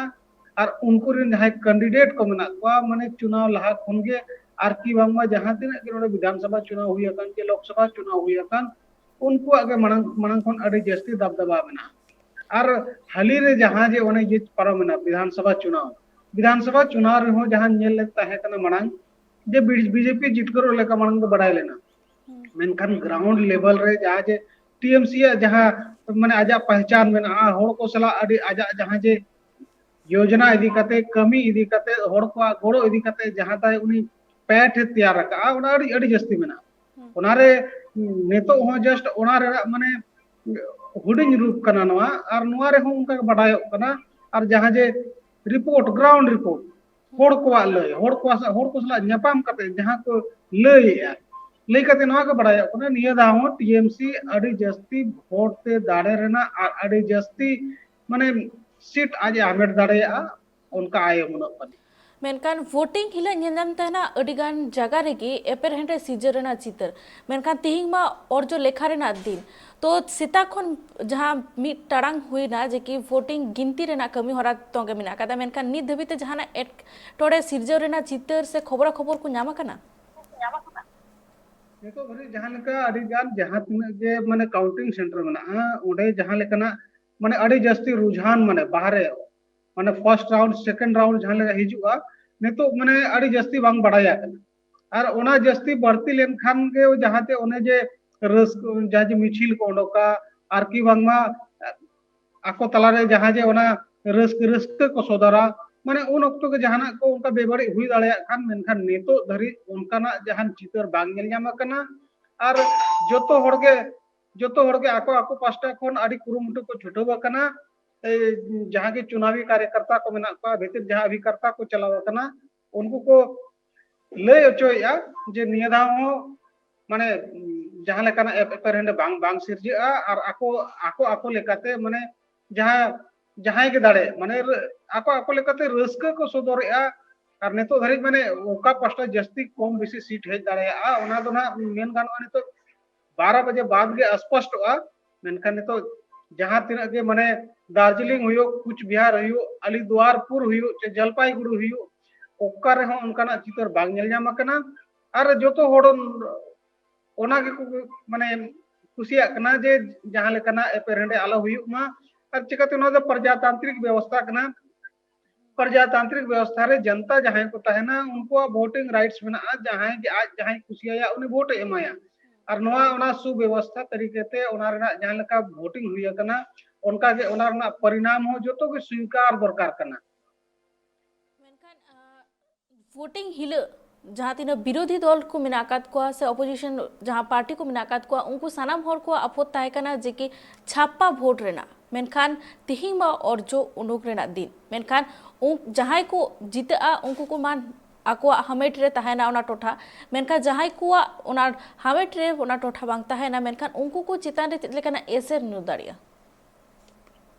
ᱟᱨ ᱩᱱᱠᱩ ᱨᱮᱱ ᱡᱟᱦᱟᱸᱭ candidate ᱠᱚ ᱢᱮᱱᱟᱜ ᱠᱚᱣᱟ, ᱢᱟᱱᱮ ᱪᱩᱱᱟᱣ ᱞᱟᱦᱟ ᱠᱷᱚᱱ ᱜᱮ, ᱟᱨ ᱠᱤ ᱵᱟᱝᱢᱟ ᱡᱟᱦᱟᱸ ᱛᱤᱱᱟᱹᱜ ᱜᱮ ᱱᱚᱰᱮ ᱵᱤᱫᱷᱟᱱ ᱥᱚᱵᱷᱟ ᱪᱩᱱᱟᱣ ᱦᱩᱭ ᱟᱠᱟᱱ ᱪᱮ ᱞᱳᱠ ᱥᱚᱵᱷᱟ ᱪᱩᱱᱟᱣ ᱦᱩᱭ ᱟᱠᱟᱱ, ᱩᱱᱠᱩᱣᱟᱜ ᱜᱮ ᱢᱟᱲᱟᱝ, ᱢᱟᱲᱟᱝ ᱠᱷᱚᱱ ᱟᱹᱰᱤ ᱡᱟᱹᱥᱛᱤ ᱫᱟᱵᱫᱟᱵᱟ ᱢᱮᱱᱟᱜᱼᱟ᱾ ᱟᱨ ᱦᱟᱹᱞᱤ ᱨᱮ ᱡᱟᱦᱟᱸ ᱡᱮ ᱚᱱᱮ ᱤᱭᱟᱹ ᱯᱟᱨᱚᱢᱮᱱᱟ ᱵᱤᱫᱷᱟᱱ ᱥᱚᱵᱷᱟ ᱪᱩᱱᱟᱣ, ᱵᱤᱫᱷᱟᱱ ᱥᱚᱵᱷᱟ ᱪᱩᱱᱟᱣ ᱨᱮᱦᱚᱸ ᱡᱟᱦᱟᱸ ᱧᱮᱞ ᱞᱮᱫ ᱛᱟᱦᱮᱸ ᱠᱟᱱᱟ ᱢᱟᱲᱟᱝ, ᱡᱮ ᱵᱤ-, ᱵᱤ ᱡᱮ ᱯᱤ ᱡᱤᱛᱠᱟᱹᱨᱚᱜ ᱞᱮᱠᱟ ᱢᱟᱲᱟᱝ ᱫᱚ ᱵᱟᱰᱟᱭ ᱞᱮᱱᱟ᱾ ᱦᱩᱸ᱾ ᱢᱮᱱᱠᱷᱟᱱ ground level ᱨᱮ ᱡᱟᱦᱟᱸ ᱡᱮ ᱴᱤ ᱮᱢ ᱥᱤ ᱟᱜ ᱡᱟᱦᱟᱸ ᱢᱟᱱᱮ ᱟᱡᱟᱜ ᱯᱟᱦᱪᱟᱱ ᱢᱮᱱᱟᱜᱼᱟ, ᱦᱚᱲ ᱠᱚ ᱥᱟᱞᱟᱜ ᱟᱹᱰᱤ ᱟᱡᱟᱜ ᱡᱟᱦᱟᱸ ᱡᱮ ᱭᱳᱡᱽᱱᱟ ᱤᱫᱤ ᱠᱟᱛᱮ, ᱠᱟᱹᱢᱤ ᱤᱫᱤ ᱠᱟᱛᱮ, ᱦᱚᱲ ᱠᱚᱣᱟᱜ ᱜᱚᱲᱚ ᱤᱫᱤ ᱠᱟᱛᱮ ᱡᱟᱦᱟᱸ ᱛᱟᱭ ᱩᱱᱤ ᱯᱮᱴ ᱮ ᱛᱮᱭᱟᱨ ᱟᱠᱟᱫᱼᱟ, ᱚᱱᱟ ᱟᱹᱰᱤ, ᱟᱹᱰᱤ ᱡᱟᱹᱥᱛᱤ ᱢᱮᱱᱟᱜᱼᱟ᱾ ᱦᱩᱸ᱾ ᱚᱱᱟᱨᱮ ᱱᱤᱛᱚᱜ ᱦᱚᱸ just ᱚᱱᱟ ᱨᱮᱱᱟᱜ ᱢᱟᱱᱮ ᱦᱩᱰᱤᱧ ᱨᱩᱯ ᱠᱟᱱᱟ ᱱᱚᱣᱟ, ᱟᱨ ᱱᱚᱣᱟ ᱨᱮᱦᱚᱸ ᱚᱱᱠᱟ ᱜᱮ ᱵᱟᱰᱟᱭᱚᱜ ᱠᱟᱱᱟ᱾ ᱟᱨ ᱡᱟᱦᱟᱸ ᱡᱮ report, ground report, ᱦᱚᱲ ᱠᱚᱣᱟᱜ ᱞᱟᱹᱭ, ᱦᱚᱲ ᱠᱚᱣᱟᱜ ᱥᱟ-, ᱦᱚᱲ ᱠᱚ ᱥᱟᱞᱟᱜ ᱧᱟᱯᱟᱢ ᱠᱟᱛᱮ ᱡᱟᱦᱟᱸ ᱠᱚ ᱞᱟᱹᱭᱮᱜᱼᱟ, ᱞᱟᱹᱭ ᱠᱟᱛᱮ ᱱᱚᱣᱟ ᱜᱮ ᱵᱟᱰᱟᱭᱚᱜ ᱠᱟᱱᱟ, ᱱᱤᱭᱟᱹ ᱫᱷᱟᱣ ᱦᱚᱸ ᱴᱤ ᱮᱢ ᱥᱤ ᱟᱹᱰᱤ ᱡᱟᱹᱥᱛᱤ ᱵᱷᱳᱴ ᱛᱮ ᱫᱟᱲᱮ ᱨᱮᱱᱟᱜ ᱟᱨ ᱟᱹᱰᱤ ᱡᱟᱹᱥᱛᱤ ᱢᱟᱱᱮ ᱥᱤᱴ ᱟᱡ ᱮ ᱦᱟᱢᱮᱴ ᱫᱟᱲᱮᱭᱟᱜᱼᱟ, ᱚᱱᱠᱟ ᱟᱭ ᱩᱢᱟᱹᱱᱚᱜ ᱠᱟᱱᱟ᱾ ᱢᱮᱱᱠᱷᱟᱱ voting ᱦᱤᱞᱳᱜ ᱧᱮᱞ ᱧᱟᱢ ᱛᱟᱦᱮᱱᱟ ᱟᱹᱰᱤ ᱜᱟᱱ ᱡᱟᱭᱜᱟ ᱨᱮᱜᱮ ᱮᱯᱮᱨᱦᱮᱸᱰᱮᱡ ᱥᱤᱨᱡᱟᱹᱣ ᱨᱮᱱᱟᱜ ᱪᱤᱛᱟᱹᱨ, ᱢᱮᱱᱠᱷᱟᱱ ᱛᱤᱦᱤᱧ ᱢᱟ ᱚᱨᱡᱚ ᱞᱮᱠᱷᱟ ᱨᱮᱱᱟᱜ ᱫᱤᱱ᱾ ᱛᱚ ᱥᱮᱛᱟᱜ ᱠᱷᱚᱱ ᱡᱟᱦᱟᱸ ᱢᱤᱫ ᱴᱟᱲᱟᱝ ᱦᱩᱭᱱᱟ ᱡᱮ ᱠᱤ voting ᱜᱤᱱᱛᱤ ᱨᱮᱱᱟᱜ ᱠᱟᱹᱢᱤ ᱦᱚᱨᱟ ᱛᱚᱸᱜᱮ ᱢᱮᱱᱟᱜ ᱟᱠᱟᱫᱟ, ᱢᱮᱱᱠᱷᱟᱱ ᱱᱤᱛ ᱫᱷᱟᱹᱵᱤᱡ ᱛᱮ ᱡᱟᱦᱟᱱᱟᱜ ᱮᱴᱠᱮᱴᱚᱬᱮ ᱥᱤᱨᱡᱟᱹᱣ ᱨᱮᱱᱟᱜ ᱪᱤᱛᱟᱹᱨ ᱥᱮ ᱠᱷᱚᱵᱚᱨᱟ ᱠᱷᱚᱵᱚᱨ ᱠᱚ ᱧᱟᱢ ᱟᱠᱟᱱᱟ? ᱱᱤᱛᱚᱜ ᱫᱷᱟᱹᱵᱤᱡ ᱡᱟᱦᱟᱸ ᱞᱮᱠᱟ ᱟᱹᱰᱤ ᱜᱟᱱ ᱡᱟᱦᱟᱸ ᱛᱤᱱᱟᱹᱜ ᱜᱮ ᱢᱟᱱᱮ counting center ᱢᱮᱱᱟᱜᱼᱟ, ᱚᱸᱰᱮ ᱡᱟᱦᱟᱸ ᱞᱮᱠᱟᱱᱟᱜ ᱢᱟᱱᱮ ᱟᱹᱰᱤ ᱡᱟᱹᱥᱛᱤ ᱨᱩᱡᱷᱟᱱ ᱢᱟᱱᱮ ᱵᱟᱦᱨᱮ ᱢᱟᱱᱮ first round, second round ᱡᱟᱦᱟᱸ ᱞᱮᱠᱟ ᱦᱤᱡᱩᱜᱼᱟ, ᱱᱤᱛᱚᱜ ᱢᱟᱱᱮ ᱟᱹᱰᱤ ᱡᱟᱹᱥᱛᱤ ᱵᱟᱝ ᱵᱟᱲᱟᱭᱟ ᱠᱟᱱᱟ᱾ ᱟᱨ ᱚᱱᱟ ᱡᱟᱹᱥᱛᱤ ᱵᱟᱹᱲᱛᱤ ᱞᱮᱱᱠᱷᱟᱱ ᱜᱮ ᱡᱟᱦᱟᱸᱛᱮ ᱚᱱᱮ ᱡᱮ ᱨᱟᱹᱥᱠᱟᱹ, ᱡᱟᱦᱟᱸ ᱡᱮ ᱢᱤᱪᱷᱤᱞ ᱠᱚ ᱚᱰᱚᱠᱟ, ᱟᱨ ᱠᱤ ᱵᱟᱝᱢᱟ ᱟᱠᱚ ᱛᱟᱞᱟᱨᱮ ᱡᱟᱦᱟᱸ ᱡᱮ ᱚᱱᱟ ᱨᱟᱹᱥᱠᱟᱹ, ᱨᱟᱹᱥᱠᱟᱹ ᱠᱚ ᱥᱚᱫᱚᱨᱟ, ᱢᱟᱱᱮ ᱩᱱ ᱚᱠᱛᱚ ᱜᱮ ᱡᱟᱦᱟᱱᱟᱜ ᱠᱚ ᱚᱱᱠᱟ ᱵᱮᱵᱟᱹᱲᱤᱡ ᱦᱩᱭ ᱫᱟᱲᱮᱭᱟᱜ ᱠᱷᱟᱱ, ᱢᱮᱱᱠᱷᱟᱱ ᱱᱤᱛᱚᱜ ᱫᱷᱟᱹᱨᱤᱡ ᱚᱱᱠᱟᱱᱟᱜ ᱡᱟᱦᱟᱱ ᱪᱤᱛᱟᱹᱨ ᱵᱟᱝ ᱧᱮᱞ ᱧᱟᱢ ᱟᱠᱟᱱᱟ᱾ ᱟᱨ ᱡᱚᱛᱚ ᱦᱚᱲᱜᱮ, ᱡᱚᱛᱚ ᱦᱚᱲᱜᱮ ᱟᱠᱚ ᱟᱠᱚ ᱯᱟᱥᱴᱟ ᱠᱷᱚᱱ ᱟᱹᱰᱤ ᱠᱩᱨᱩᱢᱩᱴᱩ ᱠᱚ ᱪᱷᱩᱴᱟᱹᱣ ᱟᱠᱟᱱᱟ᱾ ᱮ, ᱡᱟᱦᱟᱸ ᱜᱮ ᱪᱩᱱᱟᱣᱤ ᱠᱟᱨᱭᱚᱠᱚᱨᱛᱟ ᱠᱚ ᱢᱮᱱᱟᱜ ᱠᱚᱣᱟ, ᱵᱷᱤᱛᱤᱨ ᱡᱟᱦᱟᱸ ᱚᱵᱷᱤᱠᱚᱨᱛᱟ ᱠᱚ ᱪᱟᱞᱟᱣ ᱟᱠᱟᱱᱟ, ᱩᱱᱠᱩ ᱠᱚ ᱞᱟᱹᱭ ᱦᱚᱪᱚᱭᱮᱫᱼᱟ ᱡᱮ ᱱᱤᱭᱟᱹ ᱫᱷᱟᱣ ᱦᱚᱸ ᱢᱟᱱᱮ, ᱡᱟᱦᱟᱸ ᱞᱮᱠᱟᱱᱟᱜ ᱮᱯ-, ᱮᱯᱮᱨᱦᱮᱸᱰᱮ ᱵᱟᱝ, ᱵᱟᱝ ᱥᱤᱨᱡᱟᱹᱜᱼᱟ᱾ ᱟᱨ ᱟᱠᱚ, ᱟᱠᱚ, ᱟᱠᱚ ᱞᱮᱠᱟᱛᱮ ᱢᱟᱱᱮ ᱡᱟᱦᱟᱸ, ᱡᱟᱦᱟᱸᱭ ᱜᱮ ᱫᱟᱲᱮᱭᱟᱜ, ᱢᱟᱱᱮ ᱨᱟᱹ-, ᱟᱠᱚ, ᱟᱠᱚ ᱞᱮᱠᱟᱛᱮ ᱨᱟᱹᱥᱠᱟᱹ ᱠᱚ ᱥᱚᱫᱚᱨᱮᱜᱼᱟ᱾ ᱟᱨ ᱱᱤᱛᱚᱜ ᱫᱷᱟᱹᱨᱤᱡ ᱢᱟᱱᱮ ᱚᱠᱟ ᱯᱟᱥᱴᱟ ᱡᱟᱹᱥᱛᱤ ᱠᱚᱢ ᱵᱮᱥᱤ ᱥᱤᱴ ᱦᱮᱡ ᱫᱟᱲᱮᱭᱟᱜᱼᱟ, ᱚᱱᱟ ᱫᱚ ᱱᱟᱦᱟᱜ ᱢᱮᱱ ᱜᱟᱱᱚᱜᱼᱟ ᱱᱤᱛᱚᱜ ᱵᱟᱨᱚ ᱵᱟᱡᱮ ᱵᱟᱫ ᱜᱮ ᱥᱯᱚᱥᱴᱚᱜᱼᱟ᱾ ᱢᱮᱱᱠᱷᱟᱱ ᱱᱤᱛᱚᱜ ᱡᱟᱦᱟᱸ ᱛᱤᱱᱟᱹᱜ ᱜᱮ ᱢᱟᱱᱮ ᱫᱟᱨᱡᱤᱞᱤᱝ ᱦᱩᱭᱩᱜ, ᱠᱩᱪᱵᱤᱦᱟᱨ ᱦᱩᱭᱩᱜ, ᱟᱞᱤᱫᱩᱣᱟᱨᱯᱩᱨ ᱦᱩᱭᱩᱜ, ᱪᱮ ᱡᱚᱞᱯᱟᱭᱜᱩᱲᱤ ᱦᱩᱭᱩᱜ, ᱚᱠᱟ ᱨᱮᱦᱚᱸ ᱚᱱᱠᱟᱱᱟᱜ ᱪᱤᱛᱟᱹᱨ ᱵᱟᱝ ᱧᱮᱞ ᱧᱟᱢ ᱟᱠᱟᱱᱟ᱾ ᱟᱨ ᱡᱚᱛᱚ ᱦᱚᱲ ᱚᱱᱟ ᱜᱮᱠᱚ ᱢᱟᱱᱮ ᱠᱩᱥᱤᱭᱟᱜ ᱠᱟᱱᱟ ᱡᱮ ᱡᱟᱦᱟᱸ ᱞᱮᱠᱟᱱᱟᱜ ᱮᱯᱮᱨᱦᱮᱸᱰᱮ ᱟᱞᱚ ᱦᱩᱭᱩᱜ ᱢᱟ᱾ ᱟᱨ ᱪᱤᱠᱟᱹᱛᱮ ᱱᱚᱣᱟ ᱫᱚ ᱯᱨᱚᱡᱟᱛᱟᱱᱛᱨᱤᱠ ᱵᱮᱵᱚᱥᱛᱷᱟ ᱠᱟᱱᱟ᱾ ᱯᱨᱚᱡᱟᱛᱟᱱᱛᱨᱤᱠ ᱵᱮᱵᱚᱥᱛᱷᱟ ᱨᱮ ᱡᱚᱱᱛᱟ ᱡᱟᱦᱟᱸᱭ ᱠᱚ ᱛᱟᱦᱮᱱᱟ, ᱩᱱᱠᱩᱣᱟᱜ ᱵᱷᱳᱴᱤᱝ ᱨᱟᱭᱤᱴᱥ ᱢᱮᱱᱟᱜᱼᱟ᱾ ᱡᱟᱦᱟᱸᱭ ᱜᱮ ᱟᱡ ᱡᱟᱦᱟᱸᱭ ᱠᱩᱥᱤᱭᱟᱭᱟ, ᱩᱱᱤ ᱵᱷᱳᱴ ᱮ ᱮᱢᱟᱭᱟ᱾ ᱟᱨ ᱱᱚᱣᱟ ᱚᱱᱟ ᱥᱩᱵᱮᱵᱚᱥᱛᱷᱟ ᱛᱟᱹᱨᱤᱠᱟᱛᱮ ᱚᱱᱟ ᱨᱮᱱᱟᱜ ᱡᱟᱦᱟᱸ ᱞᱮᱠᱟ ᱵᱷᱳᱴᱤᱝ ᱦᱩᱭ ᱟᱠᱟᱱᱟ, ᱚᱱᱠᱟ ᱜᱮ ᱚᱱᱟ ᱨᱮᱱᱟᱜ ᱯᱚᱨᱤᱱᱟᱢ ᱦᱚᱸ ᱡᱚᱛᱚ ᱜᱮ ᱥᱣᱤᱠᱟᱨ ᱫᱚᱨᱠᱟᱨ ᱠᱟᱱᱟ᱾ ᱢᱮᱱᱠᱷᱟᱱ ᱟᱸ, ᱵᱷᱳᱴᱤᱝ ᱦᱤᱞᱳᱜ ᱡᱟᱦᱟᱸ ᱛᱤᱱᱟᱹᱜ ᱵᱤᱨᱳᱫᱷᱤ ᱫᱚᱞ ᱠᱚ ᱢᱮᱱᱟᱜ ᱟᱠᱟᱫ ᱠᱚᱣᱟ ᱥᱮ ᱚᱯᱳᱡᱤᱥᱚᱱ ᱡᱟᱦᱟᱸ ᱯᱟᱨᱴᱤ ᱠᱚ ᱢᱮᱱᱟᱜ ᱟᱠᱟᱫ ᱠᱚᱣᱟ, ᱩᱱᱠᱩ ᱥᱟᱱᱟᱢ ᱦᱚᱲ ᱠᱚᱣᱟᱜ ᱟᱯᱷᱚᱛ ᱛᱟᱦᱮᱸ ᱠᱟᱱᱟ ᱡᱮ ᱠᱤ ᱪᱷᱟᱯᱯᱟ ᱵᱷᱳᱴ ᱨᱮᱱᱟᱜ᱾ ᱢᱮᱱᱠᱷᱟᱱ ᱛᱤᱦᱤᱧ ᱢᱟ ᱚᱨᱡᱚ ᱩᱰᱩᱠ ᱨᱮᱱᱟᱜ ᱫᱤᱱ᱾ ᱢᱮᱱᱠᱷᱟᱱ ᱩᱱ- ᱡᱟᱦᱟᱸᱭ ᱠᱚ ᱡᱤᱛᱟᱹᱜᱼᱟ, ᱩᱱᱠᱩ ᱠᱚ ᱢᱟ ᱟᱠᱚᱣᱟᱜ ᱦᱟᱢᱮᱴ ᱨᱮ ᱛᱟᱦᱮᱱᱟ ᱚᱱᱟ ᱴᱚᱴᱷᱟ᱾ ᱢᱮᱱᱠᱷᱟᱱ ᱡᱟᱦᱟᱸᱭ ᱠᱚᱣᱟᱜ ᱚᱱᱟ ᱦᱟᱢᱮᱴ ᱨᱮ ᱚᱱᱟ ᱴᱚᱴᱷᱟ ᱵᱟᱝ ᱛᱟᱦᱮᱱᱟ, ᱢᱮᱱᱠᱷᱟᱱ ᱩᱱᱠᱩ ᱠᱚ ᱪᱮᱛᱟᱱ ᱨᱮ ᱪᱮᱫ ᱞᱮᱠᱟᱱᱟᱜ ᱮᱥᱮᱨ ᱧᱩᱨ ᱫᱟᱲᱮᱭᱟᱜᱼᱟ?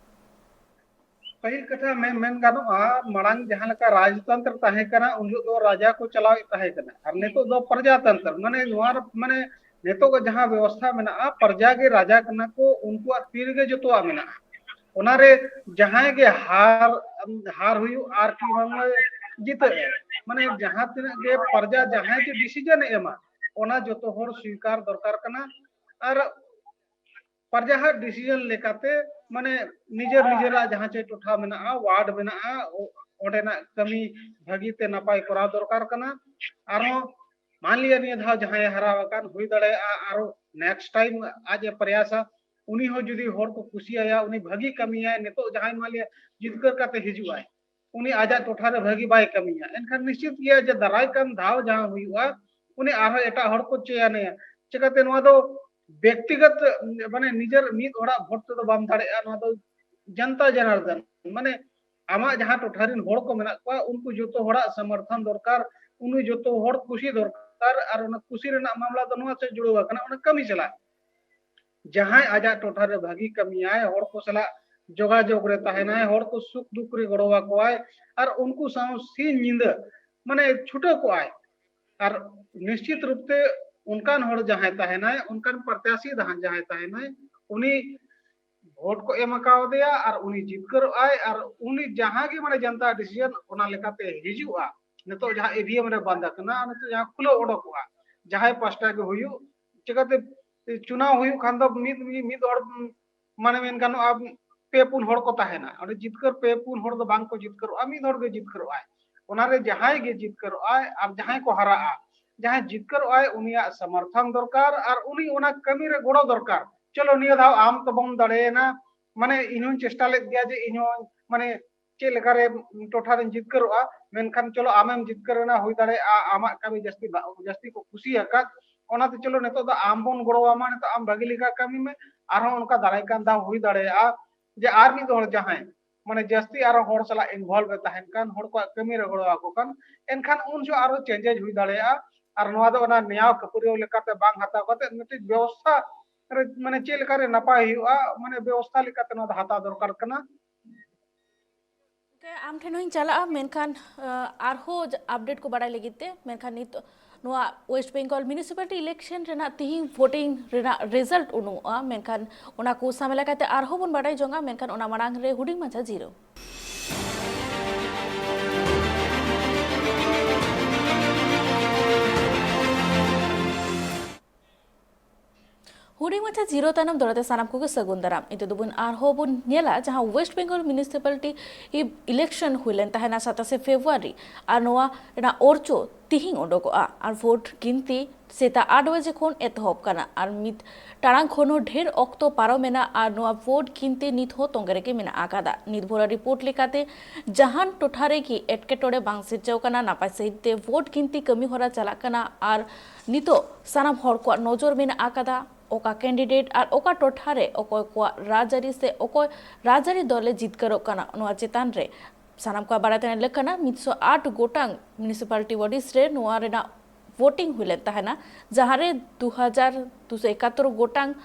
ᱯᱟᱹᱦᱤᱞ ᱠᱟᱛᱷᱟ ᱢᱮᱱ ᱢᱮᱱ ᱜᱟᱱᱚᱜᱼᱟ, ᱢᱟᱲᱟᱝ ᱡᱟᱦᱟᱸ ᱞᱮᱠᱟ ᱨᱟᱡᱽᱛᱚᱱᱛᱨᱚ ᱛᱟᱦᱮᱸ ᱠᱟᱱᱟ, ᱩᱱ ᱡᱚᱦᱚᱜ ᱫᱚ ᱨᱟᱡᱟ ᱠᱚ ᱪᱟᱞᱟᱣᱮᱫ ᱛᱟᱦᱮᱸ ᱠᱟᱱᱟ᱾ ᱟᱨ ᱱᱤᱛᱚᱜ ᱫᱚ ᱯᱨᱚᱡᱟᱛᱚᱱᱛᱨᱚ, ᱢᱟᱱᱮ ᱱᱚᱣᱟ ᱨᱮ- ᱢᱟᱱᱮ ᱱᱤᱛᱚᱜ ᱡᱟᱦᱟᱸ ᱵᱮᱵᱚᱥᱛᱷᱟ ᱢᱮᱱᱟᱜᱼᱟ, ᱯᱨᱚᱡᱟ ᱜᱮ ᱨᱟᱡᱟ ᱠᱟᱱᱟ ᱠᱚ, ᱩᱱᱠᱩᱣᱟᱜ ᱛᱤ ᱨᱮᱜᱮ ᱡᱚᱛᱚᱣᱟᱜ ᱢᱮᱱᱟᱜᱼᱟ᱾ ᱚᱱᱟᱨᱮ ᱡᱟᱦᱟᱸᱭ ᱜᱮ ᱦᱟᱨ ᱦᱟᱨ ᱦᱩᱭᱩᱜ ᱟᱨ ᱠᱤ ᱵᱟᱝ ᱡᱤᱛᱟᱹᱜ ᱮ, ᱢᱟᱱᱮ ᱡᱟᱦᱟᱸ ᱛᱤᱱᱟᱹᱜ ᱜᱮ ᱯᱨᱚᱡᱟ ᱡᱟᱦᱟᱸᱭ ᱜᱮ ᱰᱤᱥᱤᱡᱚᱱ ᱮ ᱮᱢᱟ, ᱚᱱᱟ ᱡᱚᱛᱚ ᱦᱚᱲ ᱥᱣᱤᱠᱟᱨ ᱫᱚᱨᱠᱟᱨ ᱠᱟᱱᱟ᱾ ᱟᱨ ᱯᱨᱚᱡᱟᱦᱟᱜ ᱰᱤᱥᱤᱡᱚᱱ ᱞᱮᱠᱟᱛᱮ ᱢᱟᱱᱮ ᱱᱤᱡᱮᱨ ᱱᱤᱡᱮᱨᱟᱜ ᱡᱟᱦᱟᱸ ᱪᱮ ᱴᱚᱴᱷᱟ ᱢᱮᱱᱟᱜᱼᱟ, ᱣᱟᱨᱰ ᱢᱮᱱᱟᱜᱼᱟ, ᱚ- ᱚᱸᱰᱮᱱᱟᱜ ᱠᱟᱹᱢᱤ ᱵᱷᱟᱹᱜᱤ ᱛᱮ ᱱᱟᱯᱟᱭ ᱠᱚᱨᱟᱣ ᱫᱚᱨᱠᱟᱨ ᱠᱟᱱᱟ᱾ ᱟᱨᱦᱚᱸ ᱢᱟᱱᱞᱤᱭᱟ ᱱᱤᱭᱟᱹ ᱫᱷᱟᱣ ᱡᱟᱦᱟᱸᱭ ᱦᱟᱨᱟ ᱟᱠᱟᱱ, ᱦᱩᱭ ᱫᱟᱲᱮᱭᱟᱜᱼᱟ ᱟᱨᱚ ᱱᱮᱠᱥᱴ ᱴᱟᱭᱤᱢ ᱟᱡ ᱮ ᱯᱨᱚᱭᱟᱥᱟ, ᱩᱱᱤ ᱦᱚᱸ ᱡᱩᱫᱤ ᱦᱚᱲ ᱠᱚ ᱠᱩᱥᱤᱭᱟᱭᱟ, ᱩᱱᱤ ᱵᱷᱟᱹᱜᱤ ᱠᱟᱹᱢᱤᱭᱟᱭ, ᱱᱤᱛᱚᱜ ᱡᱟᱦᱟᱸᱭ ᱢᱟᱱᱞᱤᱭᱟ ᱡᱤᱛᱠᱟᱹᱨ ᱠᱟᱛᱮ ᱦᱤᱡᱩᱜ ᱟᱭ, ᱩᱱᱤ ᱟᱡᱟᱜ ᱴᱚᱴᱷᱟ ᱨᱮ ᱵᱷᱟᱹᱜᱤ ᱵᱟᱭ ᱠᱟᱹᱢᱤᱭᱟ, ᱮᱱᱠᱷᱟᱱ ᱱᱤᱥᱪᱤᱛ ᱜᱮᱭᱟ ᱡᱮ ᱫᱟᱨᱟᱭ ᱠᱟᱱ ᱫᱷᱟᱣ ᱡᱟᱦᱟᱸ ᱦᱩᱭᱩᱜᱼᱟ, ᱩᱱᱤ ᱟᱨᱦᱚᱸ ᱮᱴᱟᱜ ᱦᱚᱲ ᱠᱚ ᱪᱚᱭᱚᱱᱮᱭᱟ᱾ ᱪᱤᱠᱟᱹᱛᱮ ᱱᱚᱣᱟ ᱫᱚ ᱵᱮᱠᱛᱤᱜᱚᱛ, ᱢᱟᱱᱮ ᱱᱤᱡᱮᱨ ᱢᱤᱫ ᱦᱚᱲᱟᱜ ᱵᱷᱳᱴ ᱛᱮᱫᱚ ᱵᱟᱢ ᱫᱟᱲᱮᱭᱟᱜᱼᱟ, ᱱᱚᱣᱟ ᱫᱚ ᱡᱚᱱᱛᱟ ᱡᱚᱱᱟᱨᱫᱚᱱ, ᱢᱟᱱᱮ ᱟᱢᱟᱜ ᱡᱟᱦᱟᱸ ᱴᱚᱴᱷᱟ ᱨᱮᱱ ᱦᱚᱲ ᱠᱚ ᱢᱮᱱᱟᱜ ᱠᱚᱣᱟ, ᱩᱱᱠᱩ ᱡᱚᱛᱚ ᱦᱚᱲᱟᱜ ᱥᱚᱢᱚᱨᱛᱷᱚᱱ ᱫᱚᱨᱠᱟᱨ, ᱩᱱᱤ ᱡᱚᱛᱚ ᱦᱚᱲ ᱠᱩᱥᱤ ᱫᱚᱨᱠᱟᱨ᱾ ᱟᱨ ᱚᱱᱟ ᱠᱩᱥᱤ ᱨᱮᱱᱟᱜ ᱢᱟᱢᱞᱟ ᱫᱚ ᱱᱚᱣᱟ ᱥᱮᱫ ᱡᱩᱲᱟᱹᱣ ᱟᱠᱟᱱᱟ, ᱚᱱᱟ ᱠᱟᱹᱢᱤ ᱥᱟᱞᱟᱜ᱾ ᱡᱟᱦᱟᱸᱭ ᱟᱡᱟᱜ ᱴᱚᱴᱷᱟ ᱨᱮ ᱵᱷᱟᱹᱜᱤ ᱠᱟᱹᱢᱤᱭᱟᱭ, ᱦᱚᱲ ᱠᱚ ᱥᱟᱞᱟᱜ ᱡᱳᱜᱟᱡᱳᱜᱽ ᱨᱮ ᱛᱟᱦᱮᱱᱟᱭ, ᱦᱚᱲ ᱠᱚ ᱥᱩᱠ ᱫᱩᱠ ᱨᱮ ᱜᱚᱲᱚ ᱟᱠᱚᱣᱟᱭ, ᱟᱨ ᱩᱱᱠᱩ ᱥᱟᱶ ᱥᱤᱧ ᱧᱤᱫᱟᱹ ᱢᱟᱱᱮ ᱪᱷᱩᱴᱟᱹᱣ ᱠᱚᱜᱼᱟᱭ᱾ ᱟᱨ ᱱᱤᱥᱪᱤᱛ ᱨᱩᱯ ᱛᱮ ᱚᱱᱠᱟᱱ ᱦᱚᱲ ᱡᱟᱦᱟᱸᱭ ᱛᱟᱦᱮᱱᱟᱭ, ᱚᱱᱠᱟᱱ ᱯᱨᱚᱛᱭᱟᱥᱤ ᱡᱟᱦᱟᱸ ᱡᱟᱦᱟᱸᱭ ᱛᱟᱦᱮᱱᱟᱭ, ᱩᱱᱤ ᱵᱷᱳᱴ ᱠᱚ ᱮᱢ ᱟᱠᱟᱣᱫᱮᱭᱟ ᱟᱨ ᱩᱱᱤ ᱡᱤᱛᱠᱟᱹᱨᱚᱜ ᱟᱭ, ᱟᱨ ᱩᱱᱤ ᱡᱟᱦᱟᱸ ᱜᱮ ᱢᱟᱱᱮ ᱡᱚᱱᱛᱟ ᱰᱤᱥᱤᱡᱚᱱ ᱚᱱᱟ ᱞᱮᱠᱟᱛᱮ ᱦᱤᱡᱩᱜᱼᱟ᱾ ᱱᱤᱛᱚᱜ ᱡᱟᱦᱟᱸ ᱤᱵᱷᱤᱮᱢ ᱨᱮ ᱵᱟᱸᱫ ᱟᱠᱟᱱᱟ, ᱱᱤᱛᱚᱜ ᱡᱟᱦᱟᱸ ᱠᱷᱩᱞᱟᱹᱣ ᱚᱰᱚᱠᱚᱜᱼᱟ, ᱡᱟᱦᱟᱸᱭ ᱯᱟᱥᱴᱟ ᱜᱮ ᱦᱩᱭᱩᱜ, ᱪᱤᱠᱟᱹᱛᱮ ᱪᱩᱱᱟᱣ ᱦᱩᱭᱩᱜ ᱠᱷᱟᱱ ᱫᱚ ᱢᱤᱫ, ᱢᱤᱫ, ᱢᱤᱫ ᱦᱚᱲ, ᱢᱟᱱᱮ ᱢᱮᱱ ᱜᱟᱱᱚᱜᱼᱟ, ᱯᱮ ᱯᱩᱱ ᱦᱚᱲ ᱠᱚ ᱛᱟᱦᱮᱱᱟ᱾ ᱚᱸᱰᱮ ᱡᱤᱛᱠᱟᱹᱨ ᱯᱮ ᱯᱩᱱ ᱦᱚᱲ ᱫᱚ ᱵᱟᱝ ᱠᱚ ᱡᱤᱛᱠᱟᱹᱨᱚᱜᱼᱟ, ᱢᱤᱫ ᱦᱚᱲ ᱜᱮ ᱡᱤᱛᱠᱟᱹᱨᱚᱜᱼᱟᱭ᱾ ᱚᱱᱟᱨᱮ ᱡᱟᱦᱟᱸᱭ ᱜᱮ ᱡᱤᱛᱠᱟᱹᱨᱚᱜᱼᱟᱭ ᱟᱨ ᱡᱟᱦᱟᱸᱭ ᱠᱚ ᱦᱟᱨᱟᱜᱼᱟ, ᱡᱟᱦᱟᱸᱭ ᱡᱤᱛᱠᱟᱹᱨᱚᱜᱼᱟᱭ ᱩᱱᱤᱭᱟᱜ ᱥᱚᱢᱚᱨᱛᱷᱚᱱ ᱫᱚᱨᱠᱟᱨ ᱟᱨ ᱩᱱᱤ ᱚᱱᱟ ᱠᱟᱹᱢᱤ ᱨᱮ ᱜᱚᱲᱚ ᱫᱚᱨᱠᱟᱨ᱾ ᱪᱚᱞᱚ, ᱱᱤᱭᱟᱹ ᱫᱷᱟᱣ ᱟᱢ ᱛᱚ ᱵᱟᱢ ᱫᱟᱲᱮᱭᱮᱱᱟ, ᱢᱟᱱᱮ ᱤᱧ ᱦᱚᱸᱧ ᱪᱮᱥᱴᱟ ᱞᱮᱫ ᱜᱮᱭᱟ ᱡᱮ ᱤᱧ ᱦᱚᱸ ᱢᱟᱱᱮ ᱪᱮᱫ ᱞᱮᱠᱟᱨᱮ ᱴᱚᱴᱷᱟ ᱨᱮᱧ ᱡᱤᱛᱠᱟᱹᱨᱚᱜᱼᱟ, ᱢᱮᱱᱠᱷᱟᱱ ᱪᱚᱞᱚ ᱟᱢᱮᱢ ᱡᱤᱛᱠᱟᱹᱨ ᱮᱱᱟ, ᱦᱩᱭ ᱫᱟᱲᱮᱭᱟᱜᱼᱟ ᱟᱢᱟᱜ ᱠᱟᱹᱢᱤ ᱡᱟᱹᱥᱛᱤ ᱵᱟ-, ᱡᱟᱹᱥᱛᱤ ᱠᱚ ᱠᱩᱥᱤᱭᱟᱠᱟᱫ, ᱚᱱᱟᱛᱮ ᱪᱚᱞᱚ ᱱᱤᱛᱚᱜ ᱫᱚ ᱟᱢ ᱵᱚᱱ ᱜᱚᱲᱚ ᱟᱢᱟ, ᱱᱤᱛᱚᱜ ᱟᱢ ᱵᱷᱟᱹᱜᱤ ᱞᱮᱠᱟ ᱠᱟᱹᱢᱤ ᱢᱮ, ᱟᱨᱦᱚᱸ ᱚᱱᱠᱟ ᱫᱟᱨᱟᱭ ᱠᱟᱱ ᱫᱷᱟᱣ ᱦᱩᱭ ᱫᱟᱲᱮᱭᱟᱜᱼᱟ ᱡᱮ ᱟᱨ ᱢᱤᱫ ᱦᱚᱲ ᱡᱟᱦᱟᱸᱭ ᱢᱟᱱᱮ ᱡᱟᱹᱥᱛᱤ ᱟᱨᱚ ᱦᱚᱲ ᱥᱟᱞᱟᱜ involve ᱮ ᱛᱟᱦᱮᱱ ᱠᱷᱟᱱ, ᱦᱚᱲ ᱠᱚᱣᱟᱜ ᱠᱟᱹᱢᱤ ᱨᱮ ᱜᱚᱲᱚ ᱟᱠᱚ ᱠᱷᱟᱱ, ᱮᱱᱠᱷᱟᱱ ᱩᱱ ᱡᱚᱦᱚᱜ ᱟᱨᱚ changes ᱦᱩᱭ ᱫᱟᱲᱮᱭᱟᱜᱼᱟ᱾ ᱟᱨ ᱱᱚᱣᱟ ᱫᱚ ᱚᱱᱟ ᱱᱮᱭᱟᱣ ᱠᱷᱟᱹᱯᱟᱹᱨᱤᱭᱟᱹᱣ ᱞᱮᱠᱟᱛᱮ ᱵᱟᱝ ᱦᱟᱛᱟᱣ ᱠᱟᱛᱮ ᱢᱤᱫᱴᱤᱡ ᱵᱮᱵᱚᱥᱛᱷᱟ ᱨᱮ, ᱢᱟᱱᱮ ᱪᱮᱫ ᱞᱮᱠᱟᱨᱮ ᱱᱟᱯᱟᱭ ᱦᱩᱭᱩᱜᱼᱟ, ᱢᱟᱱᱮ ᱵᱮᱵᱚᱥᱛᱷᱟ ᱞᱮᱠᱟᱛᱮ ᱱᱚᱣᱟ ᱫᱚ ᱦᱟᱛᱟᱣ ᱫᱚᱨᱠᱟᱨ ᱠᱟᱱᱟ᱾ ᱜᱚᱢᱠᱮ, ᱟᱢ ᱴᱷᱮᱱ ᱦᱚᱸᱧ ᱪᱟᱞᱟᱜᱼᱟ, ᱢᱮᱱᱠᱷᱟᱱ, ᱟᱸ, ᱟᱨᱦᱚᱸ ᱡᱟ-, update ᱠᱚ ᱵᱟᱲᱟᱭ ᱞᱟᱹᱜᱤᱫ ᱛᱮ, ᱢᱮᱱᱠᱷᱟᱱ ᱱᱤᱛ ᱱᱚᱣᱟ West Bengal municipality election ᱨᱮᱱᱟᱜ ᱛᱤᱦᱤᱧ voting ᱨᱮᱱᱟᱜ result ᱩᱰᱩᱝᱚᱜᱼᱟ, ᱢᱮᱱᱠᱷᱟᱱ ᱚᱱᱟ ᱠᱚ ᱥᱟᱢᱮᱞᱟ ᱠᱟᱛᱮ ᱟᱨᱦᱚᱸ ᱵᱚᱱ ᱵᱟᱰᱟᱭ ᱡᱚᱝᱟ, ᱢᱮᱱᱠᱷᱟᱱ ᱚᱱᱟ ᱢᱟᱲᱟᱝ ᱨᱮ ᱦᱩᱰᱤᱧ ᱢᱟᱪᱷᱟ ᱡᱤᱨᱟᱹᱣ᱾ ᱦᱩᱰᱤᱧ ᱢᱟᱪᱷᱟ ᱡᱤᱨᱟᱹᱣ ᱛᱟᱭᱱᱚᱢ ᱫᱚᱲᱦᱟ ᱛᱮ ᱥᱟᱱᱟᱢ ᱠᱚᱜᱮ ᱥᱟᱹᱜᱩᱱ ᱫᱟᱨᱟᱢ᱾ ᱱᱤᱛᱚᱜ ᱫᱚᱵᱚᱱ ᱟᱨᱦᱚᱸ ᱵᱚᱱ ᱧᱮᱞᱟ, ᱡᱟᱦᱟᱸ West Bengal municipality election ᱦᱩᱭ ᱞᱮᱱ ᱛᱟᱦᱮᱱᱟ ᱥᱟᱛᱟᱥᱮ ᱯᱷᱮᱵᱽᱨᱩᱣᱟᱨᱤ, ᱟᱨ ᱱᱚᱣᱟ ᱨᱮᱱᱟᱜ ᱚᱨᱪᱚ ᱛᱤᱦᱤᱧ ᱚᱰᱚᱠᱚᱜᱼᱟ, ᱟᱨ vote ᱜᱤᱱᱛᱤ ᱥᱮᱛᱟᱜ ᱟᱴ ᱵᱟᱡᱮ ᱠᱷᱚᱱ ᱮᱛᱚᱦᱚᱵ ᱠᱟᱱᱟ, ᱟᱨ ᱢᱤᱫ ᱴᱟᱲᱟᱝ ᱠᱷᱚᱱ ᱦᱚᱸ ᱰᱷᱮᱨ ᱚᱠᱛᱚ ᱯᱟᱨᱚᱢᱮᱱᱟ, ᱟᱨ ᱱᱚᱣᱟ vote ᱜᱤᱱᱛᱤ ᱱᱤᱛ ᱦᱚᱸ ᱛᱚᱸᱜᱮ ᱨᱮᱜᱮ ᱢᱮᱱᱟᱜ ᱟᱠᱟᱫᱟ᱾ ᱱᱤᱨᱵᱷᱚᱨᱟ report ᱞᱮᱠᱟᱛᱮ, ᱡᱟᱦᱟᱱ ᱴᱚᱴᱷᱟ ᱨᱮᱜᱮ ᱮᱴᱠᱮᱴᱚᱬᱮ ᱵᱟᱝ ᱥᱤᱨᱡᱟᱹᱣ ᱠᱟᱱᱟ, ᱱᱟᱯᱟᱭ ᱥᱟᱺᱦᱤᱡ ᱛᱮ vote ᱜᱤᱱᱛᱤ ᱠᱟᱹᱢᱤ ᱦᱚᱨᱟ ᱪᱟᱞᱟᱜ ᱠᱟᱱᱟ, ᱟᱨ ᱱᱤᱛᱚᱜ ᱥᱟᱱᱟᱢ ᱦᱚᱲ ᱠᱚᱣᱟᱜ ᱱᱚᱡᱚᱨ ᱢᱮᱱᱟᱜ ᱟᱠᱟᱫᱟ, ᱚᱠᱟ candidate ᱟᱨ ᱚᱠᱟ ᱴᱚᱴᱷᱟ ᱨᱮ ᱚᱠᱚᱭ ᱠᱚᱣᱟᱜ ᱨᱟᱡᱽᱟᱹᱨᱤ ᱥᱮ ᱚᱠᱚᱭ ᱨᱟᱡᱽᱟᱹᱨᱤ ᱫᱚᱞᱮ ᱡᱤᱛᱠᱟᱹᱨᱚᱜ ᱠᱟᱱᱟ᱾ ᱱᱚᱣᱟ ᱪᱮᱛᱟᱱ ᱨᱮ ᱥᱟᱱᱟᱢ ᱠᱚᱣᱟᱜ ᱵᱟᱲᱟᱭ ᱛᱮᱱᱟᱜ ᱞᱟᱹᱠ ᱠᱟᱱᱟ, ᱢᱤᱫᱥᱚ ᱟᱴ ᱜᱚᱴᱟᱝ municipality bodies ᱨᱮ ᱱᱚᱣᱟ ᱨᱮᱱᱟᱜ voting ᱦᱩᱭ ᱞᱮᱱ ᱛᱟᱦᱮᱱᱟ, ᱡᱟᱦᱟᱸ ᱨᱮ ᱫᱩ ᱦᱟᱡᱟᱨ ᱫᱩᱥᱚ ᱮᱠᱟᱛᱛᱳᱨ ᱜᱚᱴᱟᱝ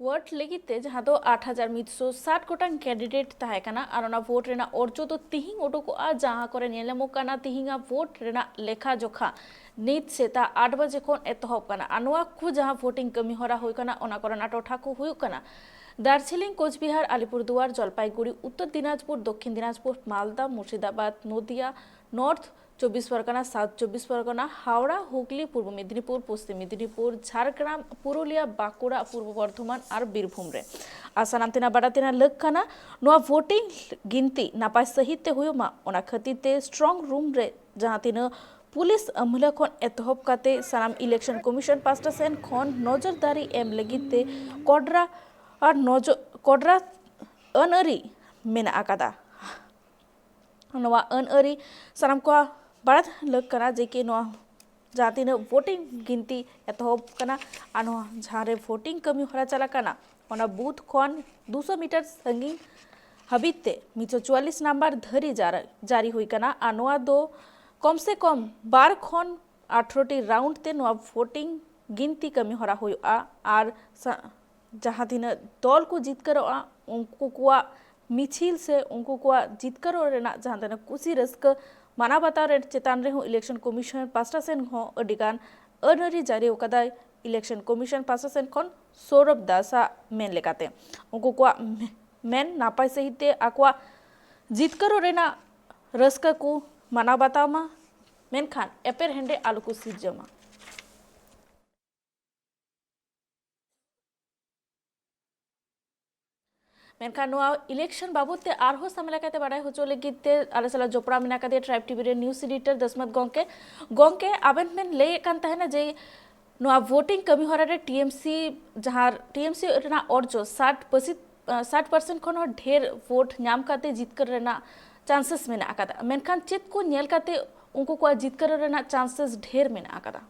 ᱵᱷᱳᱴ ᱞᱟᱹᱜᱤᱫ ᱛᱮ ᱡᱟᱦᱟᱸ ᱫᱚ ᱟᱴ ᱦᱟᱡᱟᱨ ᱢᱤᱫᱥᱚ ᱥᱟᱴ ᱜᱚᱴᱟᱝ ᱠᱮᱱᱰᱤᱰᱮᱴ ᱛᱟᱦᱮᱸ ᱠᱟᱱᱟ ᱟᱨ ᱚᱱᱟ ᱵᱷᱳᱴ ᱨᱮᱱᱟᱜ ᱚᱨᱡᱚ ᱫᱚ ᱛᱤᱦᱤᱧ ᱩᱰᱩᱠᱚᱜᱼᱟ, ᱡᱟᱦᱟᱸ ᱠᱚᱨᱮ ᱧᱮᱞ ᱧᱟᱢᱚᱜ ᱠᱟᱱᱟ ᱛᱤᱦᱤᱧᱟᱜ ᱵᱷᱳᱴ ᱨᱮᱱᱟᱜ ᱞᱮᱠᱷᱟ ᱡᱚᱠᱷᱟ ᱱᱤᱛ ᱥᱮᱛᱟᱜ ᱟᱴ ᱵᱟᱡᱮ ᱠᱷᱚᱱ ᱮᱛᱚᱦᱚᱵ ᱠᱟᱱᱟ᱾ ᱟᱨ ᱱᱚᱣᱟ ᱠᱚ ᱡᱟᱦᱟᱸ ᱵᱷᱳᱴᱤᱝ ᱠᱟᱹᱢᱤ ᱦᱚᱨᱟ ᱦᱩᱭ ᱠᱟᱱᱟ, ᱚᱱᱟ ᱠᱚᱨᱮᱱᱟᱜ ᱴᱚᱴᱷᱟ ᱠᱚ ᱦᱩᱭᱩᱜ ᱠᱟᱱᱟ ᱫᱟᱨᱡᱤᱞᱤᱝ, ᱠᱳᱪᱵᱤᱦᱟᱨ, ᱟᱞᱤᱯᱩᱨᱫᱩᱣᱟᱨ, ᱡᱚᱞᱯᱟᱭᱜᱩᱲᱤ, ᱩᱛᱛᱚᱨ ᱫᱤᱱᱟᱡᱽᱯᱩᱨ, ᱫᱚᱠᱠᱷᱤᱱ ᱫᱤᱱᱟᱡᱽᱯᱩᱨ, ᱢᱟᱞᱫᱟ, ᱢᱩᱨᱥᱤᱫᱟᱵᱟᱫᱽ, ᱱᱚᱫᱤᱭᱟ, ᱱᱚᱨᱛᱷ ᱪᱚᱵᱵᱤᱥ ᱯᱚᱨᱜᱚᱱᱟ, ᱥᱟᱣᱩᱛᱷ ᱪᱚᱵᱵᱤᱥ ᱯᱚᱨᱜᱚᱱᱟ, ᱦᱟᱣᱲᱟ, ᱦᱩᱜᱽᱞᱤ, ᱯᱩᱨᱵᱚ ᱢᱮᱫᱤᱱᱤᱯᱩᱨ, ᱯᱚᱥᱪᱤᱢ ᱢᱮᱫᱤᱱᱤᱯᱩᱨ, ᱡᱷᱟᱲᱜᱨᱟᱢ, ᱯᱩᱨᱩᱞᱤᱭᱟ, ᱵᱟᱸᱠᱩᱲᱟ, ᱯᱩᱨᱵᱚ ᱵᱚᱨᱫᱷᱚᱢᱟᱱ ᱟᱨ ᱵᱤᱨᱵᱷᱩᱢ ᱨᱮ᱾ ᱟᱨ ᱥᱟᱱᱟᱢ ᱛᱮᱱᱟᱜ ᱵᱟᱰᱟᱭ ᱛᱮᱱᱟᱜ ᱞᱟᱹᱠ ᱠᱟᱱᱟ, ᱱᱚᱣᱟ ᱵᱷᱳᱴᱤᱝ ᱜᱤᱱᱛᱤ ᱱᱟᱯᱟᱭ ᱥᱟᱹᱦᱤᱡ ᱛᱮ ᱦᱩᱭᱩᱜ ᱢᱟ, ᱚᱱᱟ ᱠᱷᱟᱹᱛᱤᱨ ᱛᱮ ᱥᱴᱨᱚᱝ ᱨᱩᱢ ᱨᱮ ᱡᱟᱦᱟᱸ ᱛᱤᱱᱟᱹᱜ ᱯᱩᱞᱤᱥ ᱟᱹᱢᱦᱟᱹᱞᱟᱹ ᱠᱷᱚᱱ ᱮᱛᱚᱦᱚᱵ ᱠᱟᱛᱮ ᱥᱟᱱᱟᱢ ᱤᱞᱮᱠᱥᱚᱱ ᱠᱚᱢᱤᱥᱚᱱ ᱯᱟᱥᱴᱟ ᱥᱮᱱ ᱠᱷᱚᱱ ᱱᱚᱡᱚᱨᱫᱟᱨᱤ ᱮᱢ ᱞᱟᱹᱜᱤᱫ ᱛᱮ ᱠᱚᱰᱨᱟ ᱟᱨ ᱱᱚᱡᱚ-, ᱠᱚᱰᱨᱟ ᱟᱹᱱ ᱟᱹᱨᱤ ᱢᱮᱱᱟᱜ ᱟᱠᱟᱫᱟ᱾ ᱱᱚᱣᱟ ᱟᱹᱱ ᱟᱹᱨᱤ ᱥᱟᱱᱟᱢ ᱠᱚᱣᱟᱜ ᱵᱟᱲᱟᱭ ᱞᱟᱹᱠ ᱠᱟᱱᱟ ᱡᱮ ᱠᱤ ᱱᱚᱣᱟ ᱡᱟᱦᱟᱸ ᱛᱤᱱᱟᱹᱜ ᱵᱷᱳᱴᱤᱝ ᱜᱤᱱᱛᱤ ᱮᱛᱚᱦᱚᱵ ᱠᱟᱱᱟ ᱟᱨ ᱱᱚᱣᱟ ᱡᱟᱦᱟᱸ ᱨᱮ ᱵᱷᱳᱴᱤᱝ ᱠᱟᱹᱢᱤ ᱦᱚᱨᱟ ᱪᱟᱞᱟᱜ ᱠᱟᱱᱟ, ᱚᱱᱟ ᱵᱩᱛᱷ ᱠᱷᱚᱱ ᱫᱩᱥᱚ ᱢᱤᱴᱟᱨ ᱥᱟᱺᱜᱤᱧ ᱦᱟᱹᱵᱤᱡ ᱛᱮ ᱢᱤᱫᱥᱚ ᱪᱩᱣᱟᱞᱞᱤᱥ ᱱᱟᱢᱵᱟᱨ ᱫᱷᱟᱹᱨᱤ ᱡᱟᱨ-, ᱡᱟᱹᱨᱤ ᱦᱩᱭ ᱠᱟᱱᱟ᱾ ᱟᱨ ᱱᱚᱣᱟ ᱫᱚ ᱠᱚᱢ ᱥᱮ ᱠᱚᱢ ᱵᱟᱨ ᱠᱷᱚᱱ ᱟᱴᱷᱨᱚ ᱴᱤ ᱨᱟᱣᱩᱱᱰ ᱛᱮ ᱱᱚᱣᱟ ᱵᱷᱳᱴᱤᱝ ᱜᱤᱱᱛᱤ ᱠᱟᱹᱢᱤ ᱦᱚᱨᱟ ᱦᱩᱭᱩᱜᱼᱟ᱾ ᱟᱨ ᱥᱟ-, ᱡᱟᱦᱟᱸ ᱛᱤᱱᱟᱹᱜ ᱫᱚᱞ ᱠᱚ ᱡᱤᱛᱠᱟᱹᱨᱚᱜᱼᱟ, ᱩᱱᱠᱩ ᱠᱚᱣᱟᱜ ᱢᱤᱪᱷᱤᱞ ᱥᱮ ᱩᱱᱠᱩ ᱠᱚᱣᱟᱜ ᱡᱤᱛᱠᱟᱹᱨᱚᱜ ᱨᱮᱱᱟᱜ ᱡᱟᱦᱟᱸ ᱛᱤᱱᱟᱹᱜ ᱠᱩᱥᱤ ᱨᱟᱹᱥᱠᱟᱹ ᱢᱟᱱᱟᱣ ᱵᱟᱛᱟᱣ ᱨᱮ ᱪᱮᱛᱟᱱ ᱨᱮᱦᱚᱸ ᱤᱞᱮᱠᱥᱚᱱ ᱠᱚᱢᱤᱥᱚᱱ ᱯᱟᱥᱴᱟ ᱥᱮᱱ ᱦᱚᱸ ᱟᱹᱰᱤ ᱜᱟᱱ ᱟᱹᱱ ᱟᱹᱨᱤ ᱡᱟᱹᱨᱤ ᱟᱠᱟᱫᱟᱭ ᱤᱞᱮᱠᱥᱚᱱ ᱠᱚᱢᱤᱥᱚᱱ ᱯᱟᱥᱴᱟ ᱥᱮᱱ ᱠᱷᱚᱱ ᱥᱚᱨᱚᱵ ᱫᱟᱥᱟᱜ ᱢᱮᱱ ᱞᱮᱠᱟᱛᱮ᱾ ᱩᱱᱠᱩ ᱠᱚᱣᱟᱜ ᱢᱮ-, ᱢᱮᱱ ᱱᱟᱯᱟᱭ ᱥᱟᱹᱦᱤᱡ ᱛᱮ ᱟᱠᱚᱣᱟᱜ ᱡᱤᱛᱠᱟᱹᱨᱚᱜ ᱨᱮᱱᱟᱜ ᱨᱟᱹᱥᱠᱟᱹ ᱠᱚ ᱢᱟᱱᱟᱣ ᱵᱟᱛᱟᱣ ᱢᱟ, ᱢᱮᱱᱠᱷᱟᱱ ᱮᱯᱮᱨ ᱦᱮᱸᱰᱮ ᱟᱞᱚ ᱠᱚ ᱥᱤᱨᱡᱟᱹᱣ ᱢᱟ᱾ ᱢᱮᱱᱠᱷᱟᱱ ᱱᱚᱣᱟ ᱤᱞᱮᱠᱥᱚᱱ ᱵᱟᱵᱚᱫ ᱛᱮ ᱟᱨᱦᱚᱸ ᱥᱟᱢᱮᱞᱟ ᱠᱟᱛᱮ ᱵᱟᱰᱟᱭ ᱦᱚᱪᱚ ᱞᱟᱹᱜᱤᱫ ᱛᱮ ᱟᱞᱮ ᱥᱟᱞᱟᱜ ᱡᱚᱯᱲᱟᱣ ᱢᱮᱱᱟᱜ ᱟᱠᱟᱫᱮᱭᱟ ᱴᱨᱟᱭᱤᱵᱽ ᱴᱤᱵᱷᱤ ᱨᱮ ᱱᱤᱭᱩᱡᱽ ᱮᱰᱤᱴᱚᱨ ᱫᱚᱥᱢᱚᱛ ᱜᱚᱝᱠᱮ᱾ ᱜᱚᱝᱠᱮ, ᱟᱵᱮᱱ ᱵᱮᱱ ᱞᱟᱹᱭᱮᱫ ᱠᱟᱱ ᱛᱟᱦᱮᱱᱟ ᱡᱮ ᱱᱚᱣᱟ ᱵᱷᱳᱴᱤᱝ ᱠᱟᱹᱢᱤ ᱦᱚᱨᱟ ᱨᱮ ᱴᱤ ᱮᱢ ᱥᱤ, ᱡᱟᱦᱟᱸ ᱴᱤ ᱮᱢ ᱥᱤ ᱨᱮᱱᱟᱜ ᱚᱨᱡᱚ ᱥᱟᱴ ᱯᱟᱹᱨᱥᱮᱱᱴ, ᱥᱟᱴ ᱯᱟᱨᱥᱮᱱᱴ ᱠᱷᱚᱱ ᱦᱚᱸ ᱰᱷᱮᱨ ᱵᱷᱳᱴ ᱧᱟᱢ ᱠᱟᱛᱮ ᱡᱤᱛᱠᱟᱹᱨ ᱨᱮᱱᱟᱜ ᱪᱟᱱᱥᱮᱥ ᱢᱮᱱᱟᱜ ᱟᱠᱟᱫᱟ, ᱢᱮᱱᱠᱷᱟᱱ ᱪᱮᱫ ᱠᱚ ᱧᱮᱞ ᱠᱟᱛᱮ ᱩᱱᱠᱩ ᱠᱚᱣᱟᱜ ᱡᱤᱛᱠᱟᱹᱨ ᱨᱮᱱᱟᱜ ᱪᱟᱱᱥᱮᱥ ᱰᱷᱮᱨ ᱢᱮᱱᱟᱜ ᱟᱠᱟᱫᱟ?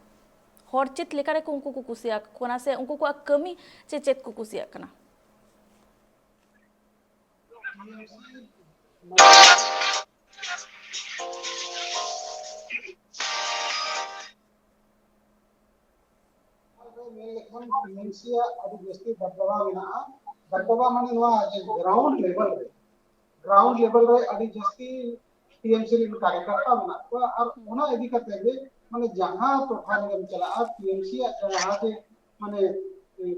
ᱦᱚᱲ ᱪᱮᱫ ᱞᱮᱠᱟ ᱨᱮᱠᱚ ᱩᱱᱠᱩ ᱠᱚ ᱠᱩᱥᱤᱭᱟᱜ ᱠᱟᱱᱟ ᱥᱮ ᱩᱱᱠᱩ ᱠᱚᱣᱟᱜ ᱠᱟᱹᱢᱤ ᱪᱮ ᱪᱮᱫ ᱠᱚ ᱠᱩᱥᱤᱭᱟᱜ ᱠᱟᱱᱟ? ᱡᱮᱢᱚᱱ ᱴᱤ ᱮᱢ ᱥᱤ ᱟᱜ ᱟᱹᱰᱤ ᱡᱟᱹᱥᱛᱤ ᱫᱟᱵᱽᱫᱟᱵᱟ ᱢᱮᱱᱟᱜᱼᱟ᱾ ᱫᱟᱵᱽᱫᱟᱵᱟ ᱢᱟᱱᱮ ᱱᱚᱣᱟ ᱡᱮ ground level ᱨᱮ, ground level ᱨᱮ ᱟᱹᱰᱤ ᱡᱟᱹᱥᱛᱤ ᱴᱤ ᱮᱢ ᱥᱤ ᱨᱮᱱ ᱠᱟᱨᱭᱚᱠᱚᱨᱛᱟ ᱢᱮᱱᱟᱜ ᱠᱚᱣᱟ᱾ ᱟᱨ ᱚᱱᱟ ᱤᱫᱤ ᱠᱟᱛᱮ ᱜᱮ ᱢᱟᱱᱮ ᱡᱟᱦᱟᱸ ᱴᱚᱴᱷᱟ ᱨᱮᱜᱮᱢ ᱪᱟᱞᱟᱜᱼᱟ, ᱴᱤ ᱮᱢ ᱥᱤ ᱟᱜ ᱡᱟᱦᱟᱸ ᱜᱮ ᱢᱟᱱᱮ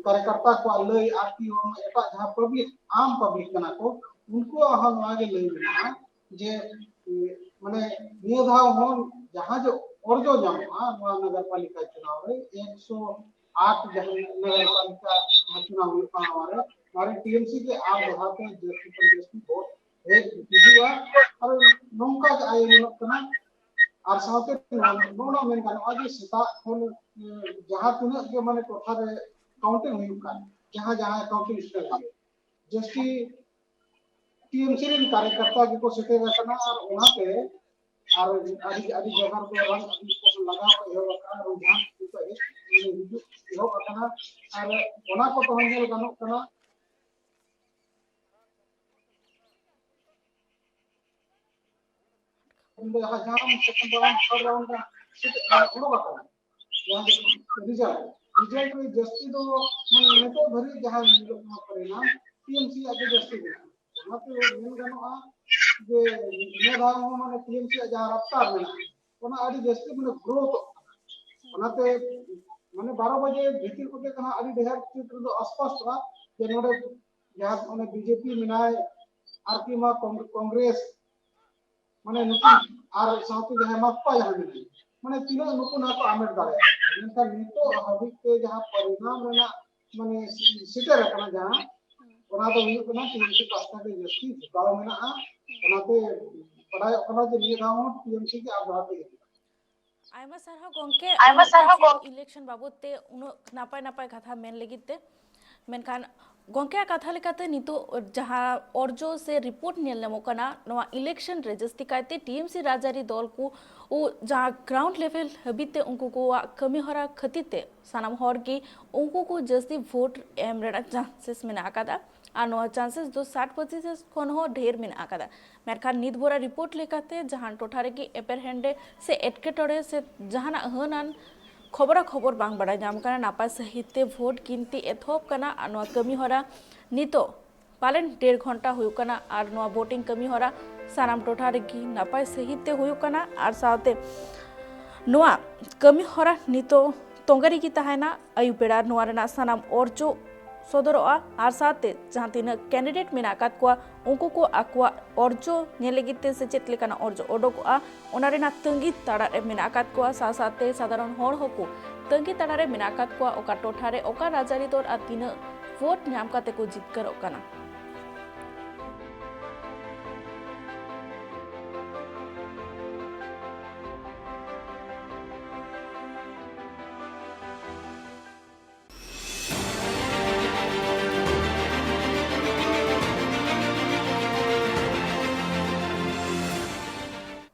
ᱠᱟᱨᱭᱚᱠᱚᱨᱛᱟ ᱠᱚᱣᱟᱜ ᱞᱟᱹᱭ ᱟᱨ ᱠᱤ ᱮᱴᱟᱜ ᱡᱟᱦᱟᱸ ᱯᱟᱵᱽᱞᱤᱠ, ᱟᱢ ᱯᱟᱵᱽᱞᱤᱠ ᱠᱟᱱᱟ ᱠᱚ, ᱩᱱᱠᱩᱣᱟᱜ ᱦᱚᱸ ᱱᱚᱣᱟ ᱜᱮ ᱞᱟᱹᱭ ᱢᱮᱱᱟᱜᱼᱟ ᱡᱮ ᱢᱟᱱᱮ ᱱᱤᱭᱟᱹ ᱫᱷᱟᱣ ᱦᱚᱸ ᱡᱟᱦᱟᱸ ᱡᱮ ᱚᱨᱡᱚ ᱧᱟᱢᱚᱜᱼᱟ ᱱᱚᱣᱟ ᱱᱚᱜᱚᱨᱯᱟᱞᱤᱠᱟ ᱪᱩᱱᱟᱣ ᱨᱮ, ᱮᱠᱥᱚ ᱟᱴ ᱡᱟᱦᱟᱸ ᱱᱚᱜᱚᱨᱯᱟᱞᱤᱠᱟ ᱡᱟᱦᱟᱸ ᱪᱩᱱᱟᱣ ᱦᱩᱭᱩᱜ ᱠᱟᱱᱟ, ᱱᱚᱣᱟ ᱨᱮ, ᱱᱚᱣᱟ ᱨᱮ ᱴᱤ ᱮᱢ ᱥᱤ ᱜᱮ ᱟᱨ ᱫᱚᱦᱲᱟ ᱛᱮ ᱡᱟᱹᱥᱛᱤ ᱠᱷᱚᱱ ᱡᱟᱹᱥᱛᱤ ᱵᱷᱳᱴ ᱦᱮᱡ ᱦᱤᱡᱩᱜᱼᱟ᱾ ᱟᱨ ᱱᱚᱝᱠᱟ ᱜᱮ ᱟᱭ ᱧᱮᱞᱚᱜ ᱠᱟᱱᱟ᱾ ᱟᱨ ᱥᱟᱶᱛᱮ ᱱᱚᱣᱟ ᱱᱚᱣᱟ ᱢᱮᱱ ᱜᱟᱱᱚᱜᱼᱟ ᱡᱮ ᱥᱮᱛᱟᱜ ᱠᱷᱚᱱ, ᱮ, ᱡᱟᱦᱟᱸ ᱛᱤᱱᱟᱹᱜ ᱜᱮ ᱢᱟᱱᱮ ᱴᱚᱴᱷᱟ ᱨᱮ ᱠᱟᱣᱩᱱᱴᱤᱝ ᱦᱩᱭᱩᱜ ᱠᱟᱱ, ᱡᱟᱦᱟᱸ ᱡᱟᱦᱟᱸ ᱠᱟᱣᱩᱱᱴᱤᱝ ᱥᱴᱮᱥᱚᱱ ᱨᱮ ᱡᱟᱹᱥᱛᱤ ᱴᱤ ᱮᱢ ᱥᱤ ᱨᱮᱱ ᱠᱟᱨᱭᱚᱠᱚᱨᱛᱟ ᱜᱮᱠᱚ ᱥᱮᱴᱮᱨ ᱟᱠᱟᱱᱟ᱾ ᱟᱨ ᱚᱱᱟᱛᱮ ᱟᱨ ᱟᱹᱰᱤ, ᱟᱹᱰᱤ ᱡᱟᱭᱜᱟ ᱨᱮᱫᱚ ᱨᱟᱱ ᱟᱹᱜᱩ ᱠᱚ ᱞᱟᱜᱟᱣ ᱠᱚ ᱮᱦᱚᱵ ᱟᱠᱟᱱᱟ᱾ ᱨᱩᱡᱷᱟᱱ ᱠᱚ ᱦᱤᱡᱩᱜ ᱮᱦᱚᱵ ᱟᱠᱟᱱᱟ᱾ ᱟᱨ ᱚᱱᱟ ᱠᱚ ᱛᱮᱦᱚᱸ ᱧᱮᱞ ᱜᱟᱱᱚᱜ ᱠᱟᱱᱟ᱾ ᱡᱟᱦᱟᱸ second round, third round ᱨᱮ ᱥᱤᱴ ᱚᱰᱚᱠ ᱟᱠᱟᱱᱟ, ᱡᱟᱦᱟᱸ ᱫᱚ result, result ᱨᱮ ᱡᱟᱹᱥᱛᱤ ᱫᱚ ᱢᱟᱱᱮ ᱱᱤᱛᱚᱜ ᱫᱷᱟᱹᱨᱤᱡ ᱡᱟᱦᱟᱸ ᱧᱮᱞᱚᱜ ᱠᱟᱱᱟ ᱯᱚᱨᱤᱱᱟᱢ, ᱴᱤ ᱮᱢ ᱥᱤ ᱟᱜ ᱜᱮ ᱡᱟᱹᱥᱛᱤ ᱢᱮᱱᱟᱜᱼᱟ᱾ ᱚᱱᱟᱛᱮ ᱢᱮᱱ ᱜᱟᱱᱚᱜᱼᱟ ᱡᱮ ᱱᱤᱭᱟᱹ ᱫᱷᱟᱣ ᱦᱚᱸ ᱢᱟᱱᱮ ᱴᱤ ᱮᱢ ᱥᱤ ᱟᱜ ᱡᱟᱦᱟᱸ ᱨᱟᱯᱴᱟᱨ ᱢᱮᱱᱟᱜᱼᱟ, ᱚᱱᱟ ᱟᱹᱰᱤ ᱡᱟᱹᱥᱛᱤ ᱢᱟᱱᱮ ᱜᱨᱳᱛᱷᱚᱜ ᱠᱟᱱᱟ᱾ ᱚᱱᱟᱛᱮ ᱢᱟᱱᱮ ᱵᱟᱨᱚ ᱵᱟᱡᱮ ᱵᱷᱤᱛᱤᱨ ᱠᱚᱛᱮ ᱠᱷᱟᱱ ᱟᱹᱰᱤ ᱰᱷᱮᱨ ᱪᱤᱛᱨᱚ ᱫᱚ ᱟᱥᱯᱟᱥᱴᱚᱜᱼᱟ ᱡᱮ ᱱᱚᱰᱮ ᱡᱟᱦᱟᱸ ᱚᱱᱮ ᱵᱤ ᱡᱮ ᱯᱤ ᱢᱮᱱᱟᱭ, ᱟᱨ ᱠᱤ ᱢᱟ ᱠᱚᱝ-, ᱠᱚᱝᱜᱨᱮᱥ, ᱢᱟᱱᱮ ᱱᱩᱠᱤᱱ ᱟᱨ ᱥᱟᱶᱛᱮ ᱡᱟᱦᱟᱸᱭ ᱢᱟᱠᱯᱟ ᱡᱟᱦᱟᱸ ᱢᱮᱱᱟᱭᱟ, ᱢᱟᱱᱮ ᱛᱤᱱᱟᱹᱜ ᱱᱩᱠᱩ ᱱᱚᱣᱟ ᱠᱚ ᱟᱢᱮᱴ ᱫᱟᱲᱮᱭᱟᱜᱼᱟ᱾ ᱢᱮᱱᱠᱷᱟᱱ ᱱᱤᱛᱚᱜ ᱦᱟᱹᱵᱤᱡ ᱛᱮ ᱡᱟᱦᱟᱸ ᱯᱚᱨᱤᱱᱟᱢ ᱨᱮᱱᱟᱜ ᱢᱟᱱᱮ ᱥᱮᱴᱮᱨ ᱟᱠᱟᱱᱟ ᱡᱟᱦᱟᱸ, ᱚᱱᱟ ᱫᱚ ᱦᱩᱭᱩᱜ ᱠᱟᱱᱟ ᱴᱤ ᱮᱢ ᱥᱤ ᱯᱟᱥᱴᱟ ᱜᱮ ᱡᱟᱹᱥᱛᱤ ᱡᱷᱩᱠᱟᱣ ᱢᱮᱱᱟᱜᱼᱟ᱾ ᱚᱱᱟᱛᱮ ᱵᱟᱰᱟᱭᱚᱜ ᱠᱟᱱᱟ ᱡᱮ ᱱᱤᱭᱟᱹ ᱫᱷᱟᱣ ᱦᱚᱸ ᱴᱤ ᱮᱢ ᱥᱤ ᱜᱮ ᱟᱨ ᱫᱚᱦᱲᱟ ᱛᱮ ᱮᱢ ᱟᱭᱢᱟ ᱥᱟᱨᱦᱟᱣ ᱜᱚᱝᱠᱮ, ᱟᱭᱢᱟ ᱩᱱᱟᱹᱜ ᱥᱟᱨᱦᱟᱣ ᱠᱤᱪᱷᱩ ᱜᱚᱝᱠᱮ᱾ ᱤᱞᱮᱠᱥᱚᱱ ᱵᱟᱵᱚᱫ ᱛᱮ ᱩᱱᱟᱹᱜ ᱱᱟᱯᱟᱭ ᱱᱟᱯᱟᱭ ᱠᱟᱛᱷᱟ ᱢᱮᱱ ᱞᱟᱹᱜᱤᱫ ᱛᱮ᱾ ᱢᱮᱱᱠᱷᱟᱱ ᱜᱚᱝᱠᱮᱭᱟᱜ ᱠᱟᱛᱷᱟ ᱞᱮᱠᱟᱛᱮ ᱱᱤᱛᱚᱜ ᱡᱟᱦᱟᱸ ᱚᱨᱡᱚ ᱥᱮ ᱨᱤᱯᱳᱨᱴ ᱧᱮᱞ ᱧᱟᱢᱚᱜ ᱠᱟᱱᱟ, ᱱᱚᱣᱟ ᱤᱞᱮᱠᱥᱚᱱ ᱨᱮ ᱡᱟᱹᱥᱛᱤ ᱠᱟᱭᱛᱮ ᱴᱤ ᱮᱢ ᱥᱤ ᱨᱟᱡᱽᱟᱹᱨᱤ ᱫᱚᱞ ᱠᱚ ᱩ-, ᱡᱟᱦᱟᱸ ground level ᱦᱟᱹᱵᱤᱡ ᱛᱮ ᱩᱱᱠᱩ ᱠᱚᱣᱟᱜ ᱠᱟᱹᱢᱤ ᱦᱚᱨᱟ ᱠᱷᱟᱹᱛᱤᱨ ᱛᱮ ᱥᱟᱱᱟᱢ ᱦᱚᱲ ᱜᱮ ᱩᱱᱠᱩ ᱠᱚ ᱡᱟᱹᱥᱛᱤ ᱵᱷᱳᱴ ᱮᱢ ᱨᱮᱱᱟᱜ chances ᱢᱮᱱᱟᱜ ᱟᱠᱟᱫᱟ᱾ ᱟᱨ ᱱᱚᱣᱟ chances ᱫᱚ ᱥᱟᱴ ᱯᱚᱸᱪᱤᱥ ᱠᱷᱚᱱ ᱦᱚᱸ ᱰᱷᱮᱨ ᱢᱮᱱᱟᱜ ᱟᱠᱟᱫᱟ᱾ ᱢᱮᱱᱠᱷᱟᱱ ᱱᱤᱛ ᱵᱷᱳᱨᱟᱜ ᱨᱤᱯᱳᱨᱴ ᱞᱮᱠᱟᱛᱮ ᱡᱟᱦᱟᱱ ᱴᱚᱴᱷᱟ ᱨᱮᱜᱮ ᱮᱯᱮᱨᱦᱮᱸᱰᱮ ᱥᱮ ᱮᱴᱠᱮᱴᱚᱬᱮ ᱥᱮ ᱡᱟᱦᱟᱱᱟᱜ ᱦᱟᱹᱱ ᱟᱱ ᱠᱷᱚᱵᱚᱨᱟ ᱠᱷᱚᱵᱚᱨ ᱵᱟᱝ ᱵᱟᱲᱟᱭ ᱧᱟᱢ ᱠᱟᱱᱟ, ᱱᱟᱯᱟᱭ ᱥᱟᱺᱦᱤᱡ ᱛᱮ ᱵᱷᱳᱴ ᱜᱤᱱᱛᱤ ᱮᱛᱚᱦᱚᱵ ᱠᱟᱱᱟ ᱟᱨ ᱱᱚᱣᱟ ᱠᱟᱹᱢᱤ ᱦᱚᱨᱟ ᱱᱤᱛᱚᱜ ᱯᱟᱞᱮᱱ ᱰᱮᱲ ᱜᱷᱚᱱᱴᱟ ᱦᱩᱭᱩᱜ ᱠᱟᱱᱟ ᱟᱨ ᱱᱚᱣᱟ ᱵᱷᱳᱴᱤᱝ ᱠᱟᱹᱢᱤ ᱦᱚᱨᱟ ᱥᱟᱱᱟᱢ ᱴᱚᱴᱷᱟ ᱨᱮᱜᱮ ᱱᱟᱯᱟᱭ ᱥᱟᱺᱦᱤᱡ ᱛᱮ ᱦᱩᱭᱩᱜ ᱠᱟᱱᱟ᱾ ᱟᱨ ᱥᱟᱶᱛᱮ ᱱᱚᱣᱟ ᱠᱟᱹᱢᱤ ᱦᱚᱨᱟ ᱱᱤᱛᱚᱜ ᱛᱚᱸᱜᱮ ᱨᱮᱜᱮ ᱛᱟᱦᱮᱱᱟ᱾ ᱟᱹᱭᱩᱵ ᱵᱮᱲᱟ ᱱᱚᱣᱟ ᱨᱮᱱᱟᱜ ᱥᱟᱱᱟᱢ ᱚᱨᱡᱚ ᱥᱚᱫᱚᱨᱚᱜᱼᱟ ᱟᱨ ᱥᱟᱶᱛᱮ ᱡᱟᱦᱟᱸ ᱛᱤᱱᱟᱹᱜ ᱠᱮᱱᱰᱤᱰᱮᱴ ᱢᱮᱱᱟᱜ ᱟᱠᱟᱫ ᱠᱚᱣᱟ, ᱩᱱᱠᱩ ᱠᱚ ᱟᱠᱚᱣᱟᱜ ᱚᱨᱡᱚ ᱧᱮᱞ ᱞᱟᱹᱜᱤᱫ ᱛᱮ ᱥᱮ ᱪᱮᱫ ᱞᱮᱠᱟᱱᱟᱜ ᱚᱨᱡᱚ ᱚᱰᱚᱠᱚᱜᱼᱟ, ᱚᱱᱟ ᱨᱮᱱᱟᱜ ᱛᱟᱺᱜᱤ ᱛᱟᱲᱟᱜ ᱨᱮ ᱢᱮᱱᱟᱜ ᱟᱠᱟᱫ ᱠᱚᱣᱟ᱾ ᱥᱟᱶ ᱥᱟᱶᱛᱮ ᱥᱟᱫᱷᱟᱨᱚᱱ ᱦᱚᱲ ᱦᱚᱸᱠᱚ ᱛᱟᱺᱜᱤ ᱛᱟᱲᱟᱜ ᱨᱮ ᱢᱮᱱᱟᱜ ᱟᱠᱟᱫ ᱠᱚᱣᱟ, ᱚᱠᱟ ᱴᱚᱴᱷᱟ ᱨᱮ ᱚᱠᱟ ᱨᱟᱡᱽᱟᱹᱨᱤ ᱫᱚᱞ ᱟᱨ ᱛᱤᱱᱟᱹᱜ ᱵᱷᱳᱴ ᱧᱟᱢ ᱠᱟᱛᱮ ᱠᱚ ᱡᱤᱛᱠᱟᱹᱨᱚᱜ ᱠᱟᱱᱟ᱾